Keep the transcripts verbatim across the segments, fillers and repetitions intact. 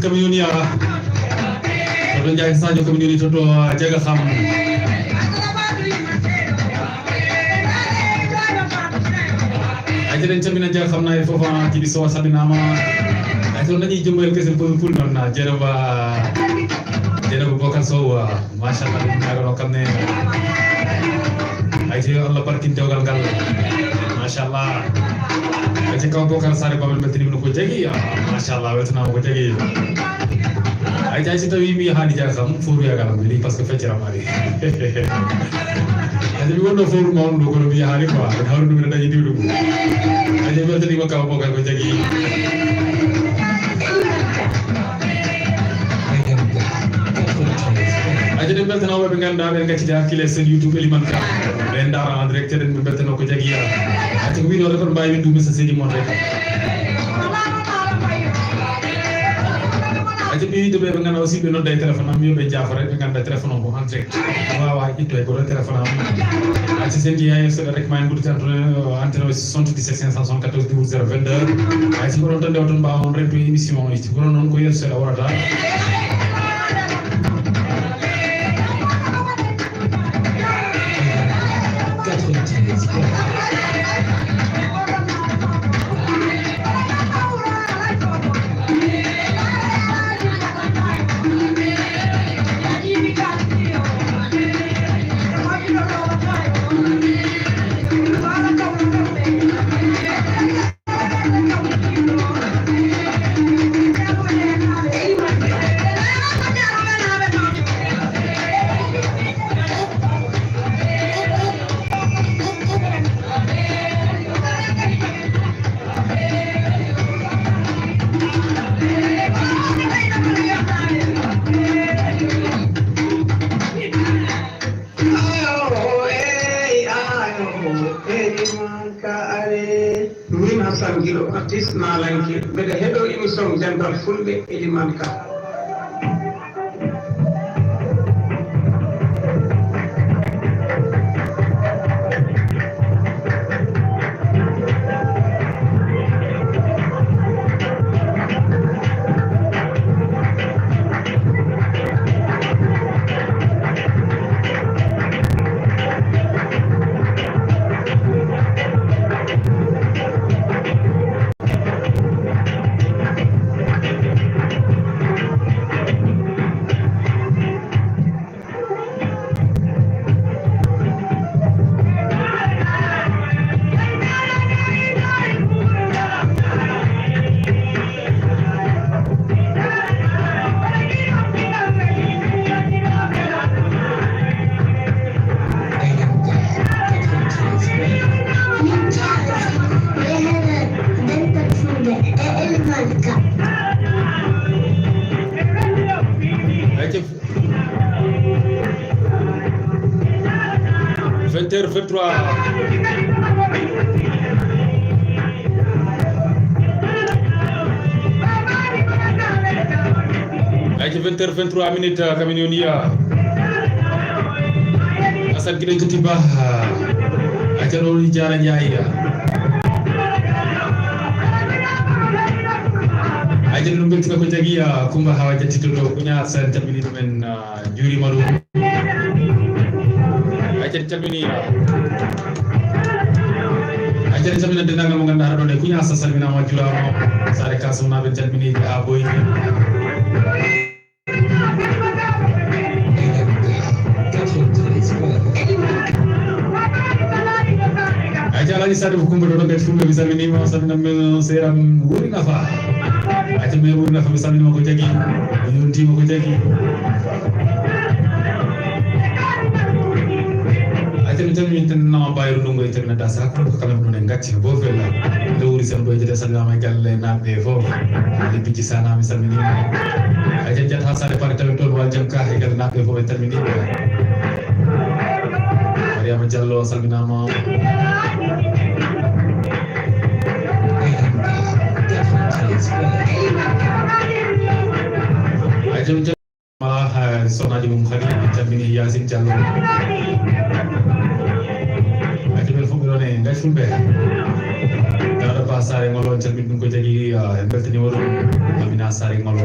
Community, ah, to ɗo Njaay Sadio community to, to, ah, Jaga Xam. Ay, eɗen calmina Jaga Xam na e fof, ah, Jibi Sow a salminaama. Ay, to nani jumbo el kesel pul pul noon, ah, Jeroba, Jeroba Bokar Sow, ah, machallah, min ñaagano kam ne. Ay, to yo Allah barkin dewgal ngal. Machallah. Ay, to kaw Bokar Sare Babel beltinima no ko jagi, ah, machallah, weltanaama ko jagi. Ay, jay, si tawi mi yahaani Jaga Xam, fof wiya galam, mi parce que feccere am ari. Ay, mi wonno fof ma on ɗo, kono mi yahaani quoi. Mi hawri ɗum ene dañi diwɗum. Ay, mi weltaniima kaw Bokar ko jagi. Ay, jay, en mbeltanaama ɓe ngannduɗaa ɓe ngaccita hakkille e seen YouTube Elimane Ka. Ɓe ndaara en direct, eɗen ɓe mbeltanoo ko jagi. Ay, to ko wiɗo rek, on mbaawi windu message ji mon rek. Ay, to ɓe wiide ɓe, ɓe ngannda aussi ɓe nodda e téléphone am, yo ɓe jaafo rek, ɓe ngannda téléphone o ko en direct. Waawa itto e goto téléphone am. Ay, so sen jeeyi hay seeɗa rek, ma en guddita antenne, antenne o soixante-dix-sept cinq cent soixante-quatorze douze zéro vingt-deux. Ay, si ko ɗon tan nde o ton mbaawa on rento émission o, si ko ɗon noon ko yeeso seeɗa warata. Ayo, ey, ayo, ey, man ka are. Min Hassan Gilo, artiste naalanke. Mbeɗa heɗo émission Dental Fulɓe, Elimane Ka. Vingt heures vingt-trois. Ay, ci vingt heures vingt-trois minutes, ah, kamin yoni, ah. Assane Gueye Katiba, ah, aca ɗo woni Diarra Ndiaye, ah. Ay, ci ɗum ɓe ko jagi, ah, Kumba Hawa Jatti to, to Kuña Assane, tabini ɗum en, ah, Juurima ɗum. Ay, ci calmini. Ay, ci calmina dendagal mo ganduɗa haɗa ɗon e Kuña Assane, salminama, juurama. Sare Kasum naɓe calmini, a boyi. Ay, ci Alhaji Sadibou Coumba ɗo, ɗo gati Fulɓe, mi salminima, salminam men seeram Wuri Nafa. Ay, ci men Wuri Nafa, mi salminima ko jagi, mi yontima ko jagi. Ay, ci mi calmini tan nama Bayru Ndungu e Termina Dasa, ko kala mo ɗon e gacci, bo fella. Nde Wuri Sen ɗo e jete, salminama e galle naɓe fof. Lebbi ci sana, mi salminima. Ay, ci jata sare pare tawi toon wal jam ka e galle naɓe fof e calmini. Mariama Diallo, salminama. Ay, ci Mala, eh, sohnaji mum kadi, en calmini Yacine Diallo. Ay, ci men fof ɓe ɗon e Ngaye Fulɓe. Dawda Ba, Saare Ngolo, en calminii ɗum ko jagi, ah, en mbeltaniima ɗum. Amina Saare Ngolo.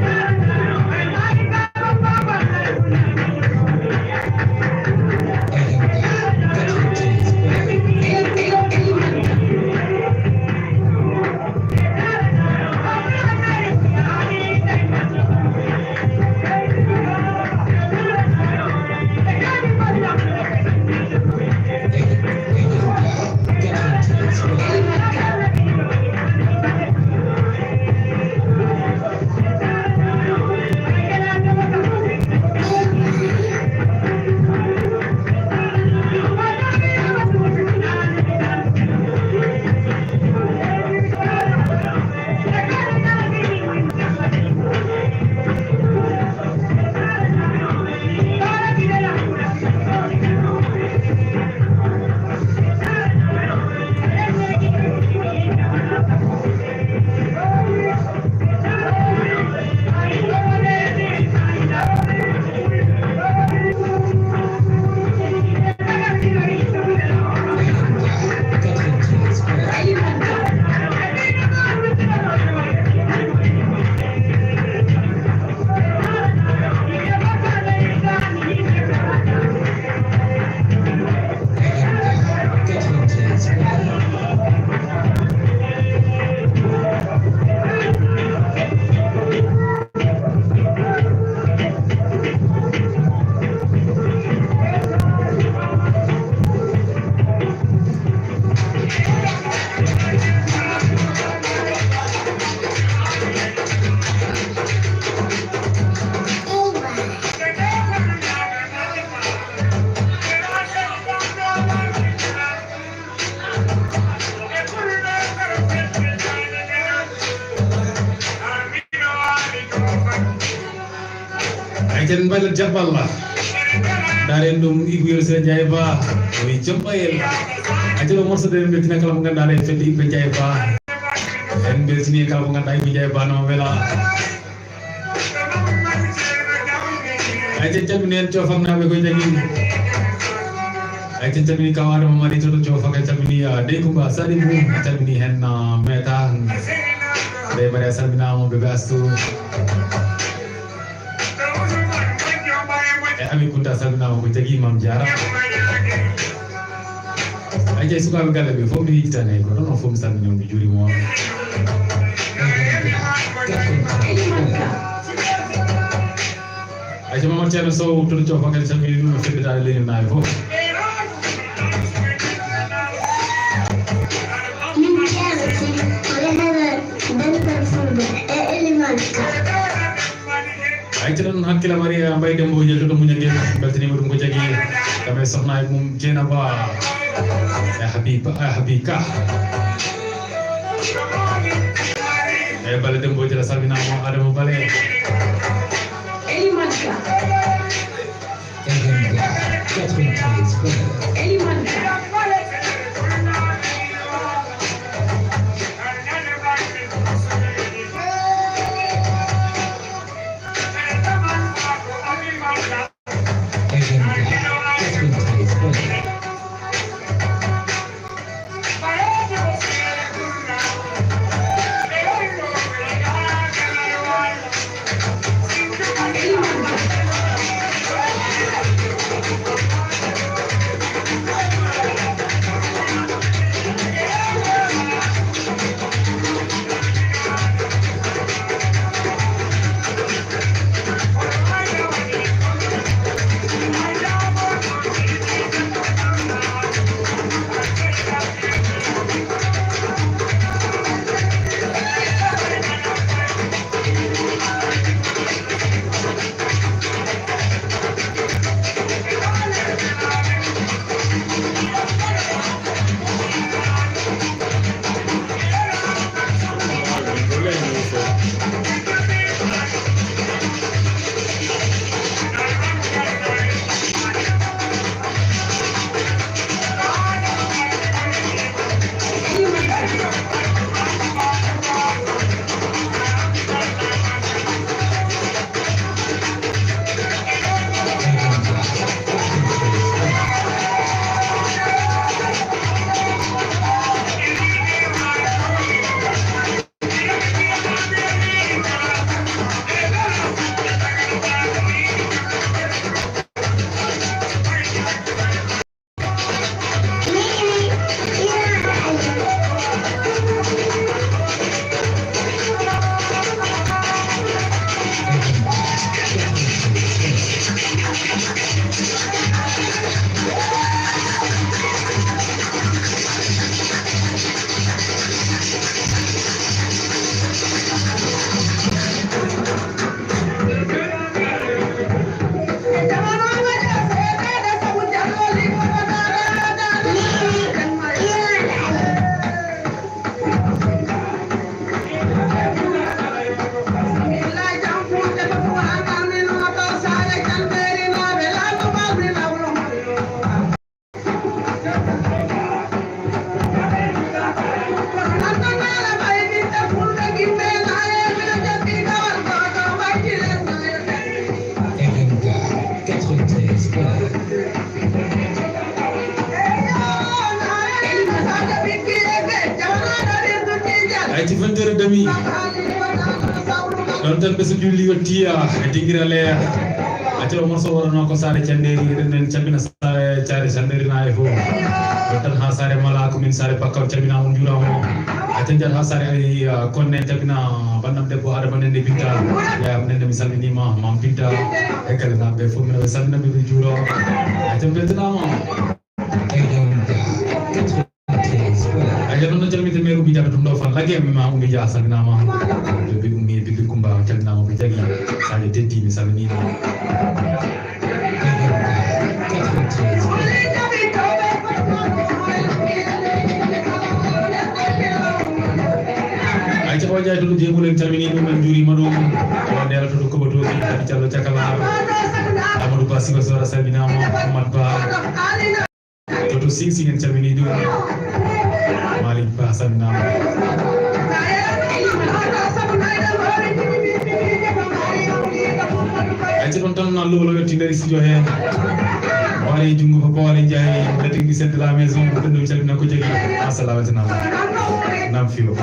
Ay, ken mbaɗa jaɓɓalla. Ndaren ɗum Ibou Yero Sira Ndiaye Ba. O wi jom ɓayel. Ay, ken o morceau de, en mbeltina kala mo ngannduɗaa ne fedde Ibou Ndiaye Ba. En mbeltini kala mo ngannduɗaa Ibou Ndiaye Ba no wela. Ay, ken calmini en Coofaknaaɓe ko jagi. Ay, ken calmini Kaw Adama Mari to Coofak, en calmini, ah, Dey Kumba Salimu, en calmini heen, ah, Meta. Dey Mari a salminaama, Bébé Astou. E Ami Kunta salminaama ko jagi, Mam Jaara. Ay, jey sukaaɓe galle ɓe fof mi yejjitani hay gooto, onon fof mi salmini on, mi juurima on. Ay, jey Mamadou Thierno Sow to Coofak, en calmini ɗum e feddetaade leñol naaɓe fof. Min Thierno Sy, ko rehata dental Fulɓe e Elimane Ka. Ay, te noon hakkille Maria Mbaye Dembo Dieng to Muñagel, mbeltaniima ɗum ko jagi kam e sohna mum Dieynaba e Habiba, e Habika. E Bale Dembo Dieng a salminaama, Adama Bale. Elimane Ka. Elimane Ka. Ɗon tan ɓe so julli yettii, e dingira leya. Acca o morso waɗano ko saare Canndeeri, eɗen en cammina saare, caare Canndeeri na e fof. Ɗon tan haa saare Mala, ko min saare Bakka, on cammina, on njuurama. Acca njahat haa saare ay, ah, Konne, cammina bannam debbo Adama Nenne Binta. Yaayam Nenne, mi salminiima, Mam Binta. E galle naaɓe fof, mino ɓe salmina, ɓe ɓe juuro. Acca mbeltanaama. Aja noon no calminte maire Oumy Dia to ɗum ɗo fan lagge, mi ma Oumy Dia salminaama. Bébé Oumy, bébé Coumba calminaama ko jagi. Sadio Teddy mi salminiima. Ay ca o Ndiaye to ɗo Jeemul en calminii ɗum, en njuuriima ɗum. O Ndela to ɗo Koɓotooji, Kadi Diallo Cakala. Amadou Ba Sibassor a salminaama, Oumar Ba. Toto Sing Sing en calminii ɗum. Malick Ba salminaama. Acca ɗon tan Lowlo yotti nder studio he. Waale junngo ko Boole Njaay, le technicien de la maison, ɓen ɗum calmina ko jagi. Assalamu aleykum. Nam fiyo.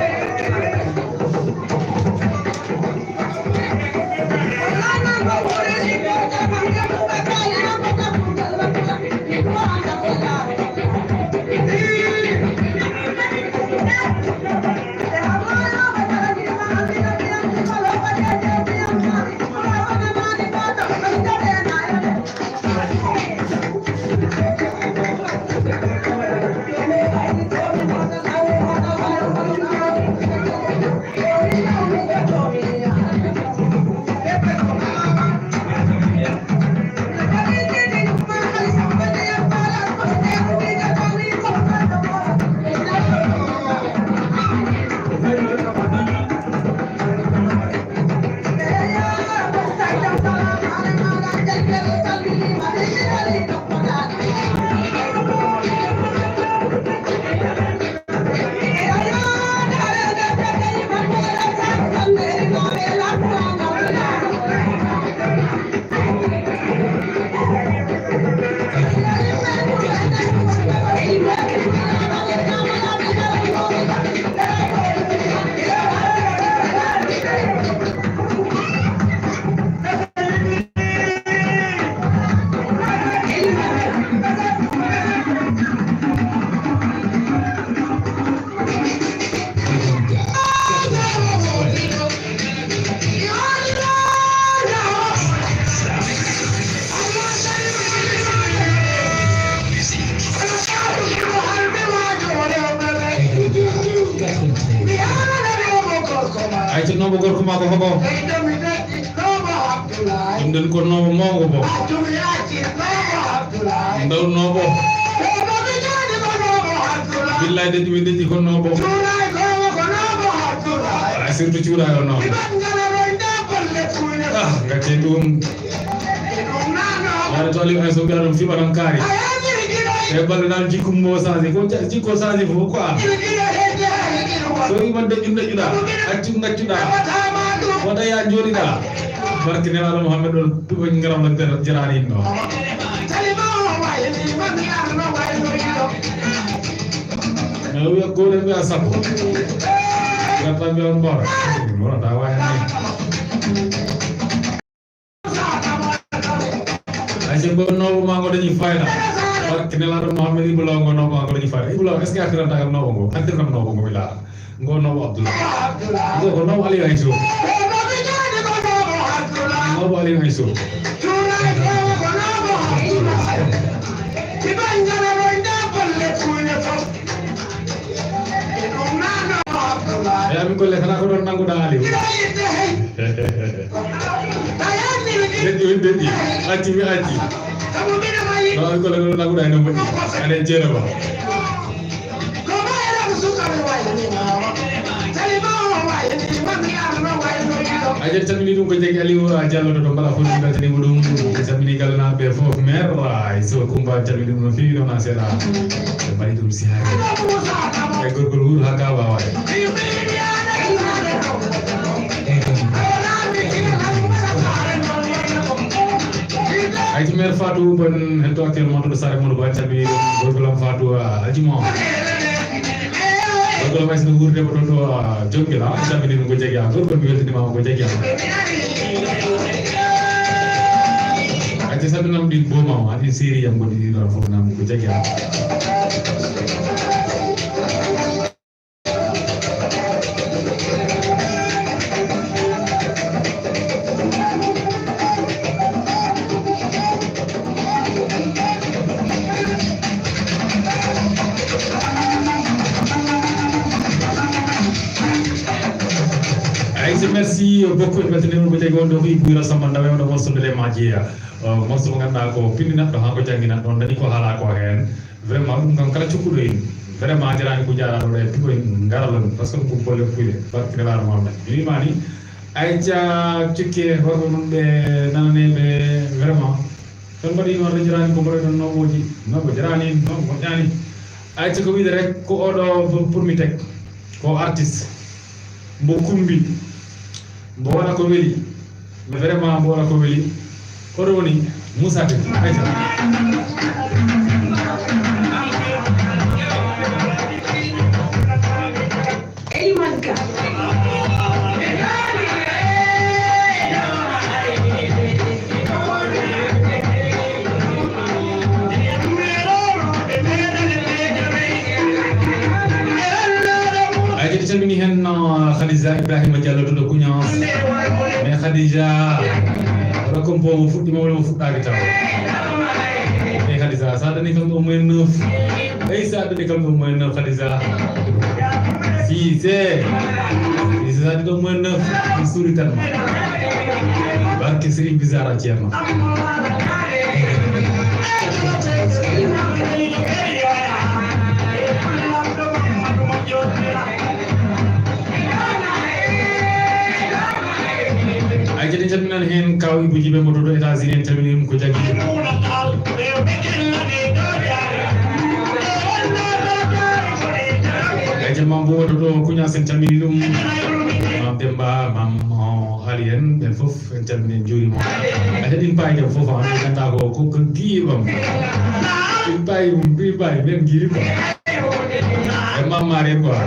Ay, to noobo gorko maa ko hobo? Ɗum ɗon ko noobo mawngo bo. Ndaw noobo. Billaay, deƴƴi mi deƴƴi ko noobo. Ay, surtout cuuɗaay o noon. Ah, ngati ɗum. Yaade to Aliou Aïssa mbiya ɗum fiɓa tan kaari. E balɗe nan jikku mo changé. Ko ja-, jikko changé fof ko an. So iman deƴƴu deƴƴuɗa. Accu gaccuɗa. Wota ya jooɗiɗa. Barke Nelaaɗo Muhammad ɗon tuɓa ngaram no der jeraani inno. Mi wiya goɗɗo mbiya sappo. Garta mbiya on mbora. Mbora ta wayan ni. Ay, so ngo noobo maa ngo dañi fayda. Barke Nelaaɗo Muhammad, Ibou Law, ngo noobo maa ngo dañi fayda. Ibou Law, est-ce que artiranta kam noobo ngo? Artir kam noobo ngo, mi laara. Ngo noobo Abdoulaye. Ngo ko noobo Aliou Aïsso. Noobo Aliou Aïsso. Eyi, amin golle kala ko ɗon nannguɗaa Aliou. Deƴƴi, on deƴƴi. Acci, mi acci. No, amin golle ɗon nannguɗaa ene moƴƴi. Aɗa e jeere ba. A jeti calmini ɗum ko jegi Aliou Diallo to Dombala fof, min mbeltaniima ɗum. Calmini galle naaɓe fof. Maire, ah, Iso Kumba, calmini ɗum no feewi, noon a seeɗa. Ɓe mbaɗi ɗum siyaare. E gorgol wuur haa gaa waawa e. Ayti maire Fatou, bon, hento actuellement to Saare Modou Ba, calmini ɗum. Gorgol am Fatou, ah, Adjuma. Golo may sino wuurde ko ɗon ɗo, ah, Jonngel, ah, mi salmini ɗum ko jagi, ah, gorko mi weltiniima ko jagi, ah. Acca salminam ɗin booma, ah, ɗin seeri yam goɗɗi ɗiɗo fof nam ko jagi, ah. Aïssa, merci beaucoup. En mbeltaniima ko jagi on ɗo ko Ibou Wira Samba Ndawe, on ɗo morceau de ma jeeya. Euh, morceau mo ngannduɗaa ko pinndinatɗo haa ko jannginat ɗon, dañi ko haalaa ko heen. Vraiment, ɗum kam kala cukkuɗo en. Vraiment, a jaraani ko jaaraaɗo ɗo e pigo en ngaral ɗon, parce que ɗum ko bolle puyɗe. Barke Nelaaɗo Muhammad. Mi wiima ni, Aïssa, cukke, horɓe mum ɓe nananeeɓe, vraiment. Ɗon mbaɗi noon, rejiraani ko mbaɗoyɗon nooɓooji. Nooɓo jaraani, nooɓo moƴƴaani. Aïssa, ko wiide rek, ko oɗo pour, pour mi teg. Ko artiste. Mbo kumbi. Mbo waɗa ko weli. Mais vraiment, mbo waɗa ko weli. Ko ɗo woni Moussa Tine. Aïssa. Elimane Ka. Ay, kadi calmini heen, no, Khadija Ibrahima Diallo to Kuñas. Mais Khadija, oɗo kompo mo fuɗɗiima walla mo fuɗɗaaki taw? Ey Khadija, sa dañi kam au moins neuf. Ey, sa dañi kam au moins neuf, Khadija. Six, eh. Six, sa dañi au moins neuf. Mi suuri tan ma. Barke Serigne Bizarre Thierno. Ay, kadi en calminan heen Kaw Ibou Djibe mo to, to États-Unis, en calmini ɗum ko jagi. Ay, jam Mam Bouba to, to Kuñas, en calmini ɗum. Mam Demba, Mam, oh, Ali en, ɓen fof. En calmini, en njuuriima. A heɗin paayi jam fof, a mi ganda ko, ko, ko giiɓam. Ɗin paayi mum, ɗin paayi, men giiri quoi. E mammaare quoi.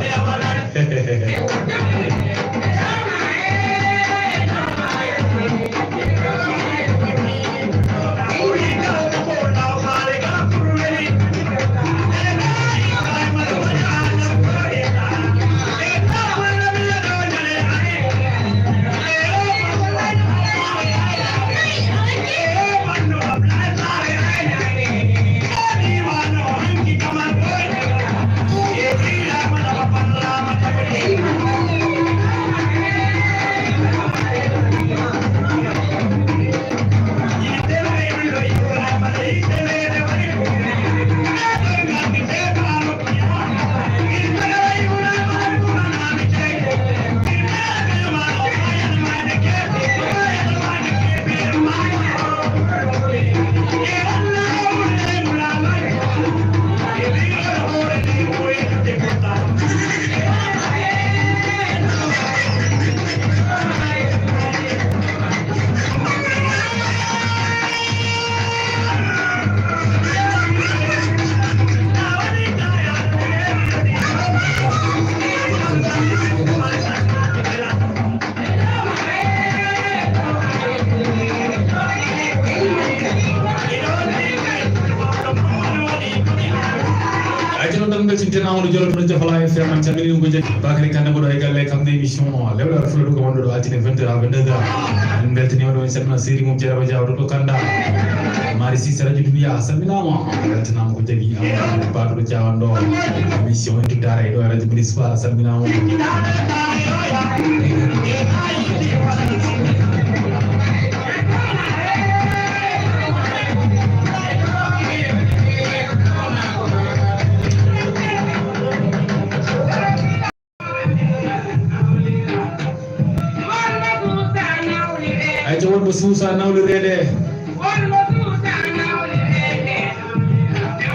Ay, jooni tan mbeltinten Amadou Diallo to Jafala F M, en calmini ɗum ko jaggi. Bakary Kane, mboɗo e galle, kam ne émission Lewɗe Fuladu ko wonɗo ɗo altine vingt heures à vingt-deux heures. En mbeltaniima ɗo, en calmina série mum Jeeraba Diaw to, to Kanda. Mari Cissé, Radio Dunia, a salminaama. En mbeltanaama ko jaggi, Amadou Ba to Diaw ɗo. Émission en tuttaare ɗo e Radio Municipal, a salminaama. Ay, to wonɓe suusa nawlireede.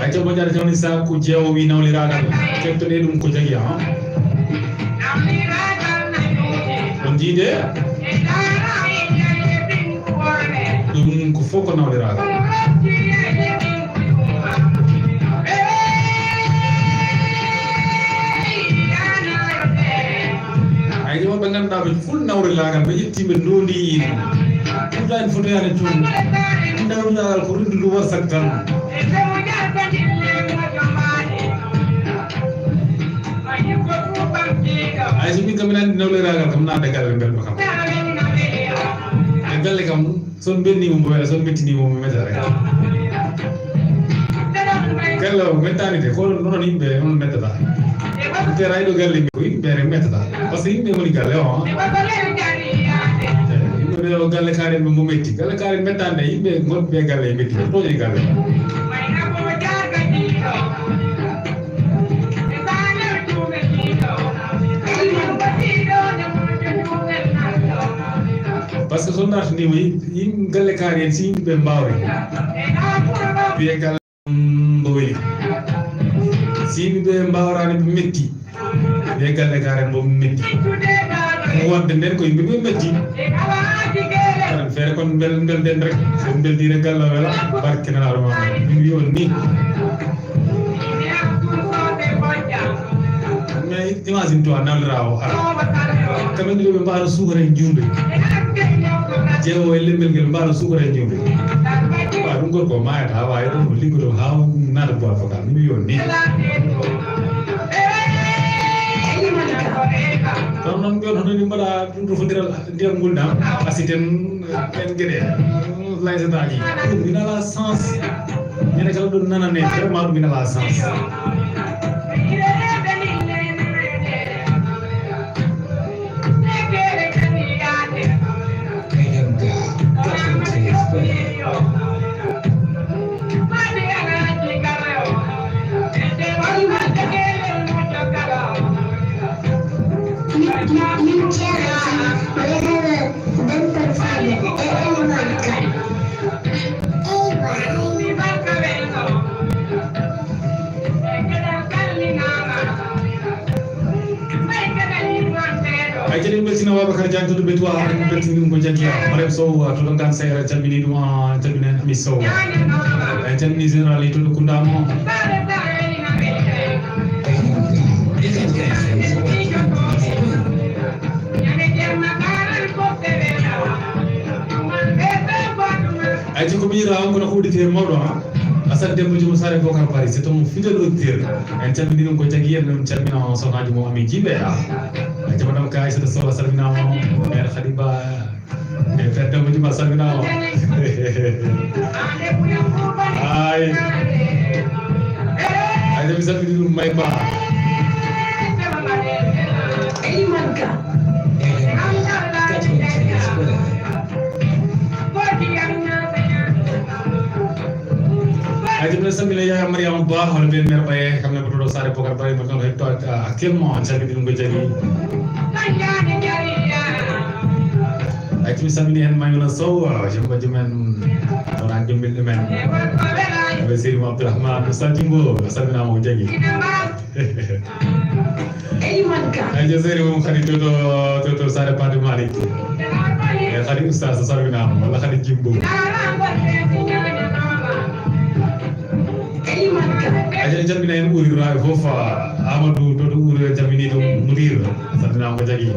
Ay, to moƴƴata tawni sa ko jeewo wi nawliraagal. Keɓtone ɗum ko jagi, ha? On jiide? Ɗum ko fof ko nawliraagal. Ɓe fof nawre laagal, ɓe ƴetti, ɓe ndoondi yiino. Pourtant en fotoyaani toon. Nawre laagal ko renndu ndu warsat tan. Ay, so min kam, mi nani nawle laagal kam, naatde galle, mbelma kam. E galle kam, so on mbelniima mo wela, so on mettiniima mo metta rek. Galle o mettaani de, ko onon, onon yimɓe, onon mettata. Te rayɗo galle mi ko yimɓe rek mettata. Parce que yimɓe woni galle o, ah. Yimɓe ɓe o galle kaaren ɓe mo metti. Galle kaaren mettaani de, yimɓe gonɓe galle e metti. Ko toñi galle. Parce que so naataniima yim-, yim-, galle kaari en, si yimɓe ɓe mbaawri, wiyee galle mbo weli. Si yimɓe ɓe mbaawraani, ɓe metti, wiyee galle kaari en mbo metti. Wonde nden ko yimɓe ɓe metti. Kono feere kon mbel-, mbelden rek. So en mbeldiire galle o wela, barke Nelaaɗo Muhammad. Min mbiyi on ni. Mais imagine toi, nawliraawo ara. Kamɓe ɗiɗo ɓe mbaano suukara e juumde. Jeewo e lembel ngel mbaano suukara e juumde. Wa ɗum gorko o maayata, haa waawi ɗum, o liggoto haa naata boîte vocale. Min mbiyi on ni. Kono noon mbiyon hono ni mbaɗa ɗum ɗo fodira ndiyam ngulɗam, asiten, en geɗe, laysataaji. Ɗum ina ala sens. Ñande kala ɗum nanane, vraiment ɗum ina ala sens. Ay, kadi en mbeltino Babacar Diagne to Betuwa, en mbeltini ɗum ko Jagiya. Marem Sow, to ɗon Gan Seyra, calmini ɗum, ah, calmini en Ami Sow. En calmini Général Ly to ɗo Kundamo. Ay, jikko miñira on kono ko auditeur mawɗo, ah. Assane Demba Diouma Sare Bokar Bari, c'est un fidèle auditeur. En calmini ɗum ko Jagi, en calmina sohnaji mo Ami Jibe, ah. Ay, jama ɗam ka Aissata Sow, a salminaama. Mère Khady Ba, e Père Demba Diouma, a salminaama. Ay. Ay, mi salmini ɗum May Ba. Elimanka. Ay, jam, mi salmina Yaya Mariama Ba, hono belle mère Baye, kam ne ko to ɗo Sare Bokar Baye, mo ɗon hetto, ah, actuellement, en calmini ɗum ko Jagi. Ay, mi salmini en Maymuna Sow, ah, jom bajjo men, wona jom ɓiɗɗo men. Aɓe Seydi Mo Abdourahmane, Oustaz Jimbo, a salminaama ko Jagi. Ay, jazairi mum Khady to, to, to, to Sare Pade Malick. E Khady Oustaz, a salminaama, walla Khady Jimbo. Ay, en calmina en Uri Rawi fof, Amadou to, to Uri, en calmini ɗum Mudir, a salminaama ko Jagi.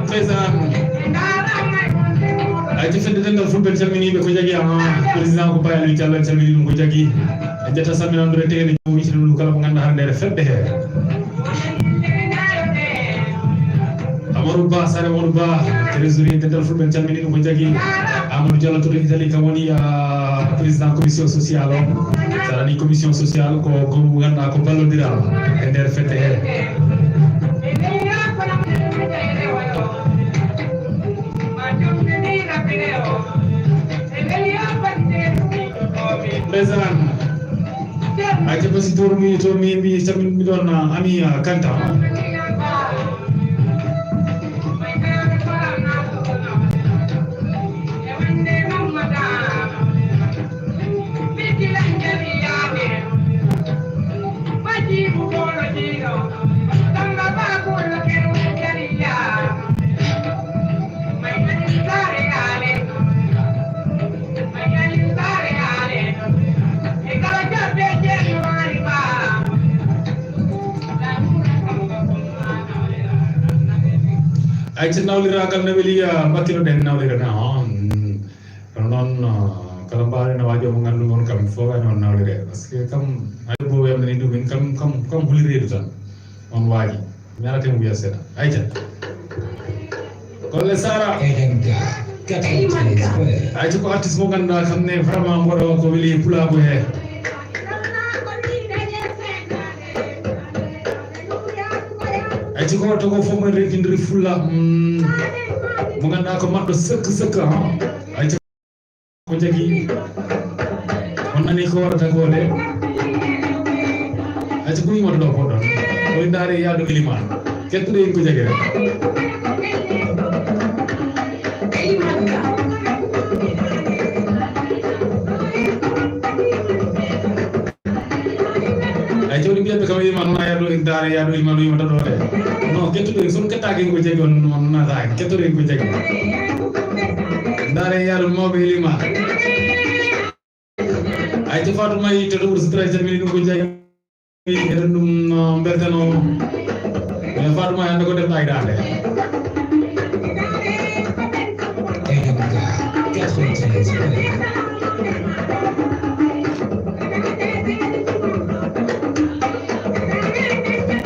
Ndeysaan. Ay, jifinde dental fulɓe, en calminiiɓe ko Jagi, ah, président ko Baye Aliou Diallo, en calminii ɗum ko Jagi. En ƴetta salminande e tege nde jom wiyete ɗum kala ko ngannduɗaa hannde ene fedde he. Amadou Ba, Sare Amadou Ba, trésorier dental fulɓe, en calminii ɗum ko Jagi. Amadou Diallo to Italie, kam woni, ah, président commission sociale o. So a nanii commission sociale ko, ko ngannduɗaa ko ballondiral e nder fedde he. Ndeysaan. Ay, jabba si toor mi, toor mi, mi, mi ɗon, ah, Ami, ah, Kanta. Acca nawliraagal no weli, ah, mbakkinoɗen nawlirde na, ah, mm. Kono noon, ah, kala mbaawɗen no waajo mo nganndu on kam, fof waɗi noon nawlirde. Parce que kam, hay bo wemnani ɗum, min kam, kam, kam huli reedu tan. On waaji. Mi arate mo wiya seeɗa. Ayca. Golle Sara. Ayca ko artiste mo ngannduɗaa kam ne vraiment mboɗo ko weli pulaagu he. Ayca ko to ko fof mo rentindiri fulla, mm, mo ngannduɗaa ko maɗɗo sëkk sëkk, ha. Ayca. Ko jagi. On nani ko waɗata ko de. Acca ko yimoto ɗo poɗɗon. Koye ndaare yaadu Eliman. Kettuɗo en ko jagi rek. Ay jawdi mbiyanɓe kam Eliman, wona yaadu en ndaare yaadu Eliman, o yimata ɗo de. Non, kettuɗo en, son kettaaki en ko jagi on, on naataaki. Kettuɗo en ko jagi. Ndaare yaadu mawɓe Eliman. Ay, to Fatou May to ɗum Sitra, calmini ɗum ko jagi. Eɗen ɗum, uh, mbeltano. Mais Fatou May hannde ko defɗa e daande.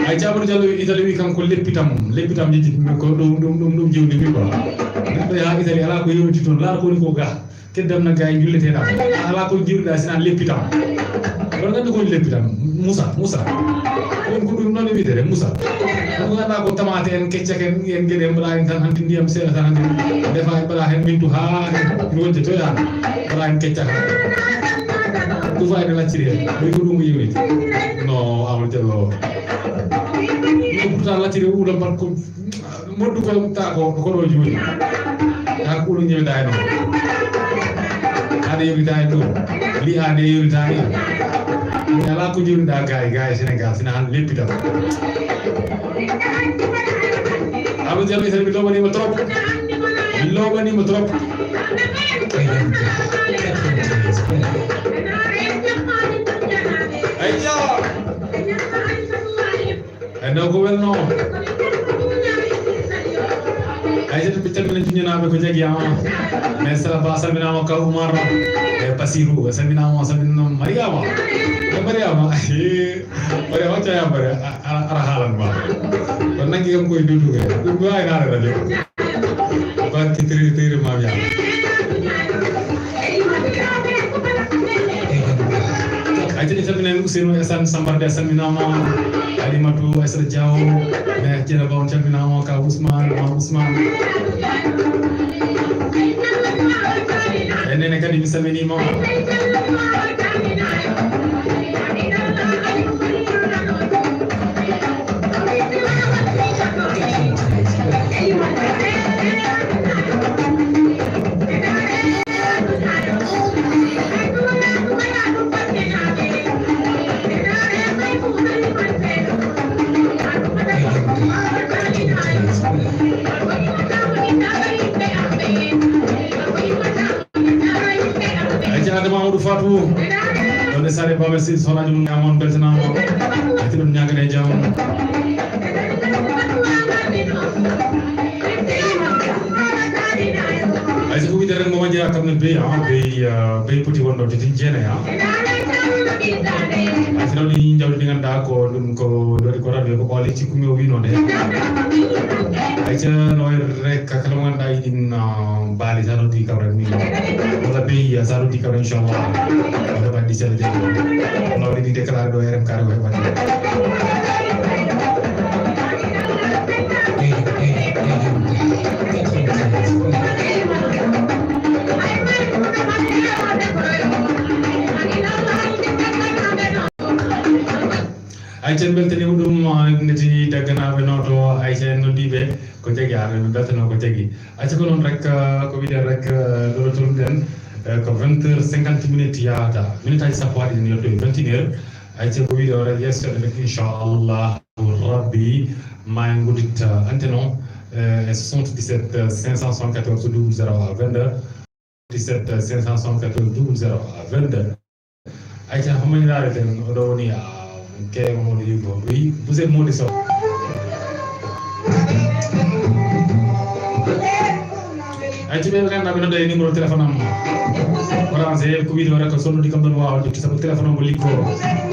Ay, Amadou Diallo Italie wi kanko leppitam, leppitam jejjitmi ko ɗum, ɗum, ɗum, ɗum jewdimi quoi. Neɗɗo yaha Italie ala ko yewti toon, laara ko woni ko ga. Keddam na gaay julleteeɗam. Ala ko jiwɗa sina leppitam. Wala ngaddu ko leppitam. Musa, Musa. Ɗum ko ɗum noon e wiyeteede, Musa. Ɗum ngannduɗaa ko tamaate en, kecce en, en geɗe en mbaɗa en tan hanti ndiyam seeɗa tan hanti. Ndefa en mbaɗa heen mintu haa wonde to yaani. Mbaɗa heen kecca tan. Ɗum fayde lacciri heen. Ɗum ko ɗum o yewi. No, Amadou Diallo. Ɗum pourtant lacciri o wuulam mbaɗ ko Moddu ko ta ko, ko ɗo juuli. Ta ko ɗum ñewda e ɗum. Aɗa yewita e ɗum. Li aɗa yewita e ɗum. Ala ko jiwda gaay, gaay Sénégal, sina han leppital. Amadou Diallo, mi salmini, mi lomanima trop. Mi lomanima trop. Ayya. Ay, no ko welno. Ay, jetta ɓe calmina jiññanaaɓe ko jagi ama. Mais Sala Ba salminaama, Kaw Umar. E Basiru salminaama, salminama Mariama. E Mariama. Mariama, wacca ya Mariama. Ara haalan ma. Ko nangi kam koye duduge. Ɗum ko ay naare radio. Barke tiri tiri mam ya. Ay, tigi salminen Ousseynou Assane Sambarde, salminama. Alimatu Aissata Diaw, mais Thiénaba on calminama, ka Ousmane, ma Ousmane. E nene kadi mi salminima. Aja Adama Amadou Fatou. Ɗon e Sare Baba Sidi Sonaji mum ñamon beltanama. Ati ɗum ñagane jam. Ay, so ko wiyde renndo majjira kam ne Bey, ah, Bey, ah, Bey poti wonɗo titi jeene, ah. Ay, so ɗon ni jawdi ndi ngannduɗaa ko ɗum ko ɗo waɗi ko radio ko ɓawli cikkumi o wino nde. Ay, so no waɗi rek kala mo ngannduɗaa yiɗi, ah, baali sa noddi kam rek mi. Wala Bey sa noddi kam rek inchallah. Wala baɗɗi sella jam. Wala waɗi ni déclaré ɗo R M K ko heɓata. Ayca, en mbeltaniima ɗum, neti dagganaaɓe noto, ayca, en noddiiɓe ko jagi hannde, ɓe mbeltanoo ko jagi. Ayca, ko noon rek, ko wiɗen rek, ɗo ɗo tolnuɗen, ko vingt heures cinquante minutes yahata. Minute aji sappo haaɗi ɗen yettoye vingt et une heures. Ayca, ko wiɗo rek, yeeso rek, inchallah rabbi, ma en nguddit antenne o, e soixante-dix-sept cinq cent soixante-quatorze double zéro à vingt-deux, dix-sept cinq cent soixante-quatorze double zéro à vingt-deux. Ayca, homani laareten, oɗo woni, ah, Keye Mamadou Yugo. Oui, vous êtes Mody Sow. Ay, ci ɓe ɓe ganduɗa ɓe nodda e numéro téléphone am. Orange, ko wiide waɗa ko sonnude kam ɗon wawa jokki sabu téléphone o mo liggo.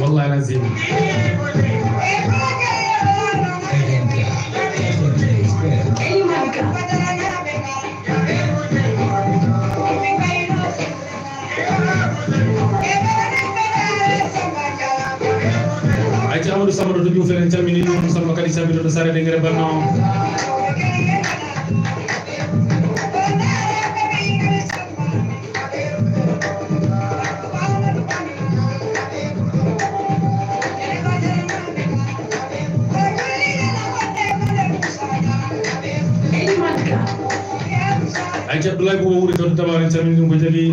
Wallahi lazim. Ay, ci Amadou Samba to Diouf, en calmini ɗum, Samba kadi Samba to Sare Dengere Banno. Ay, ci Abdoulaye Bouba Wuri to Tabare, en calmini ɗum ko jagi.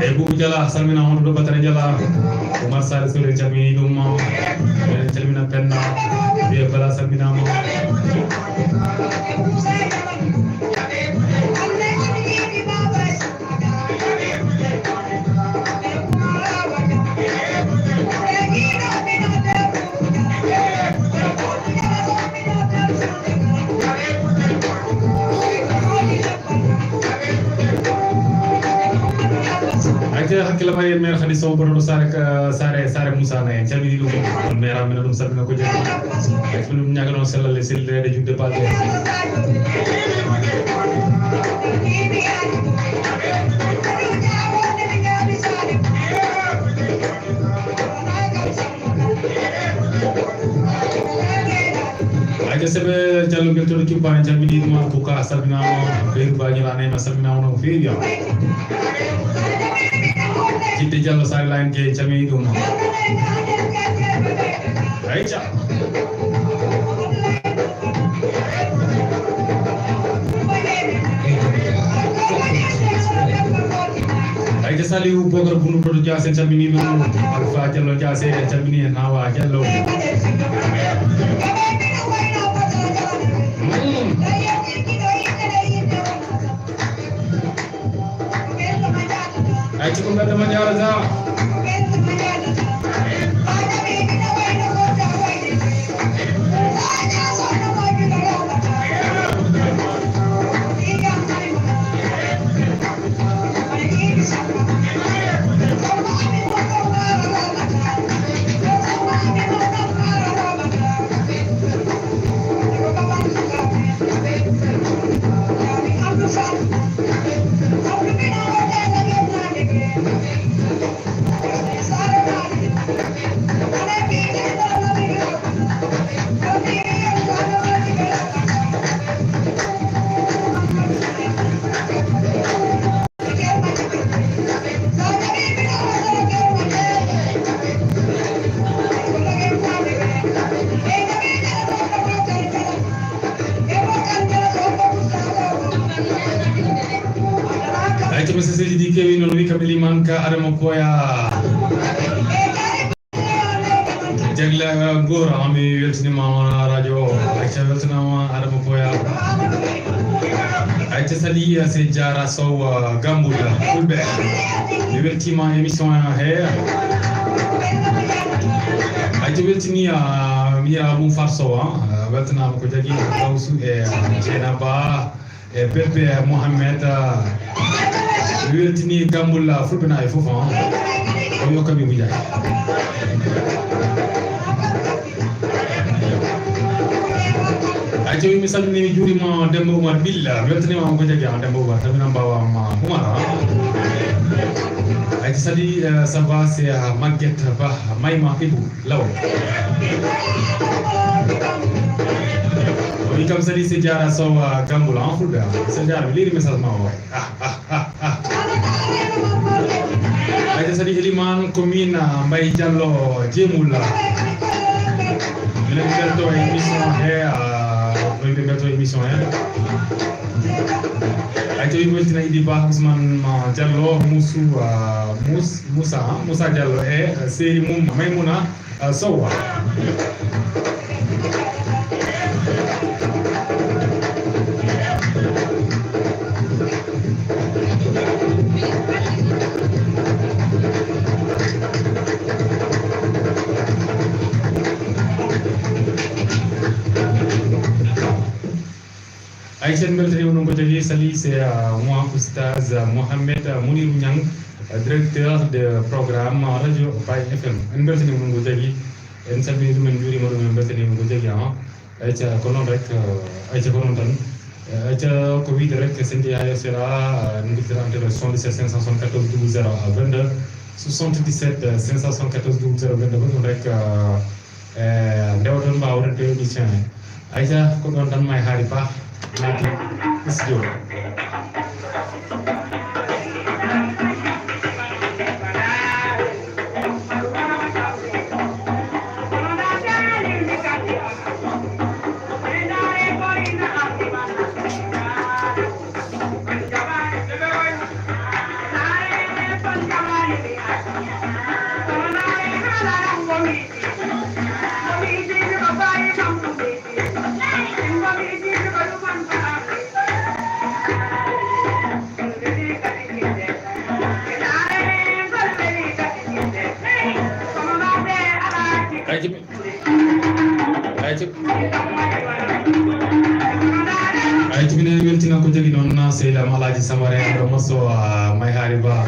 Eyyi, Boubou Diala, salmina on ɗo Batara Diala. Oumar Sall Sow, en calmini ɗum. En calmina Penda. Vieux Bala, salminama. Ayca, hakkille ma e maire Khady Sow, boɗoɗo Sare, ka, Sare, Sare Moussa Naye, en calmini ɗum. On maire amen ɗum salmina ko jekki. Ayca, ɗum ñaaga noon sellal e sellireede juutde balɗe. Ayca, Sebe Diallo, ngel toon Cubbani, calminiima, Buka salminaama, Beyru Ba Ñalaanema salminaama no feewi, ah. Jidde Diallo, Sare Line Gueye, calmini ɗum. Ayca. Ayca, Saliou Bokar Bunu Proto Dias, en calmini ɗum. Alpha Diallo Dias, en calmini en Hawa Diallo. Mm. Ayca, ko mbedda ma jaarata. Ayca, message ji ɗi keewi noon, wi kam Eliman ka Adama Koya. Jagla Gora, mi weltiniima radio o. Ayca, weltanaama Adama Koya. Ayca, Sali, Sey Diarra Sow, Gamboul, Fulɓe. Mi weltiima émission he. Ayca, weltini, ah, mi yiya Mum Far Sow, ah. Weltanaama ko jagi, Gawsu e Dieynaba. E Bébé Mohamed, ah, mi weltini Gamboul, ah, Fulɓe naaɓe fof, ah. O yokka mi Ibou Ndiaye. Ayca, wi mi salmini, mi juurima Demba Oumar Bill, mi weltanima on ko jaggi, ah, Demba Oumar, salmina mbawa ma Oumar, ah. Ayca, Sali, eh, ça va, c'est, ah, Maguette Ba, Mayma Ibou. Law. O wi kam Sali Sey Diarra Sow, ah, Gamboul, en Fulɓe, ah. Sey Diarra, mi leeri message ma o. Ah, ah, ah, ah. Ayca, Sali Eliman, ko min, ah, Mbaye Diallo Jeemul, ah. Minen mbelto e émission he, ah, no yimɓe mbelto e émission he. Ayca, wi weltina Idi Ba, Ousmane, ah, Diallo, Moussou, ah, Mous-, Moussa, ah, Moussa Diallo e, ah, séri mum Maymouna. Ah, Sow. Sen mbeltaniima ɗum ko jagi sali, c'est, euh, moi, Oustaz Mohamed Mounirou Niang, euh, directeur de programme Radio Baye F M. En mbeltaniima ɗum ko jagi. En calminii ɗum, en njuuriima ɗum, en mbeltaniima ko jagi, ah. Ayca, ko noon rek, euh, ayca, ko noon tan. Euh, ayca, ko wiyde rek, so en njehii haa yeeso, euh, en noddirat antenne soixante-dix-sept cinq cent soixante-quatorze double zéro vingt-deux, soixante-dix-sept cinq cent soixante-quatorze double zéro vingt-deux, ko ɗum rek, euh, e ndewa toon mbaawa wonande émission he. Ayca, ko ɗoon tan May Haari Bah naati studio. Ayca, ayca. Ayca, minen weltina ko jagi noon, sehil am Alhaji Sambare, ɗo mosso, ah, May Haari Bah.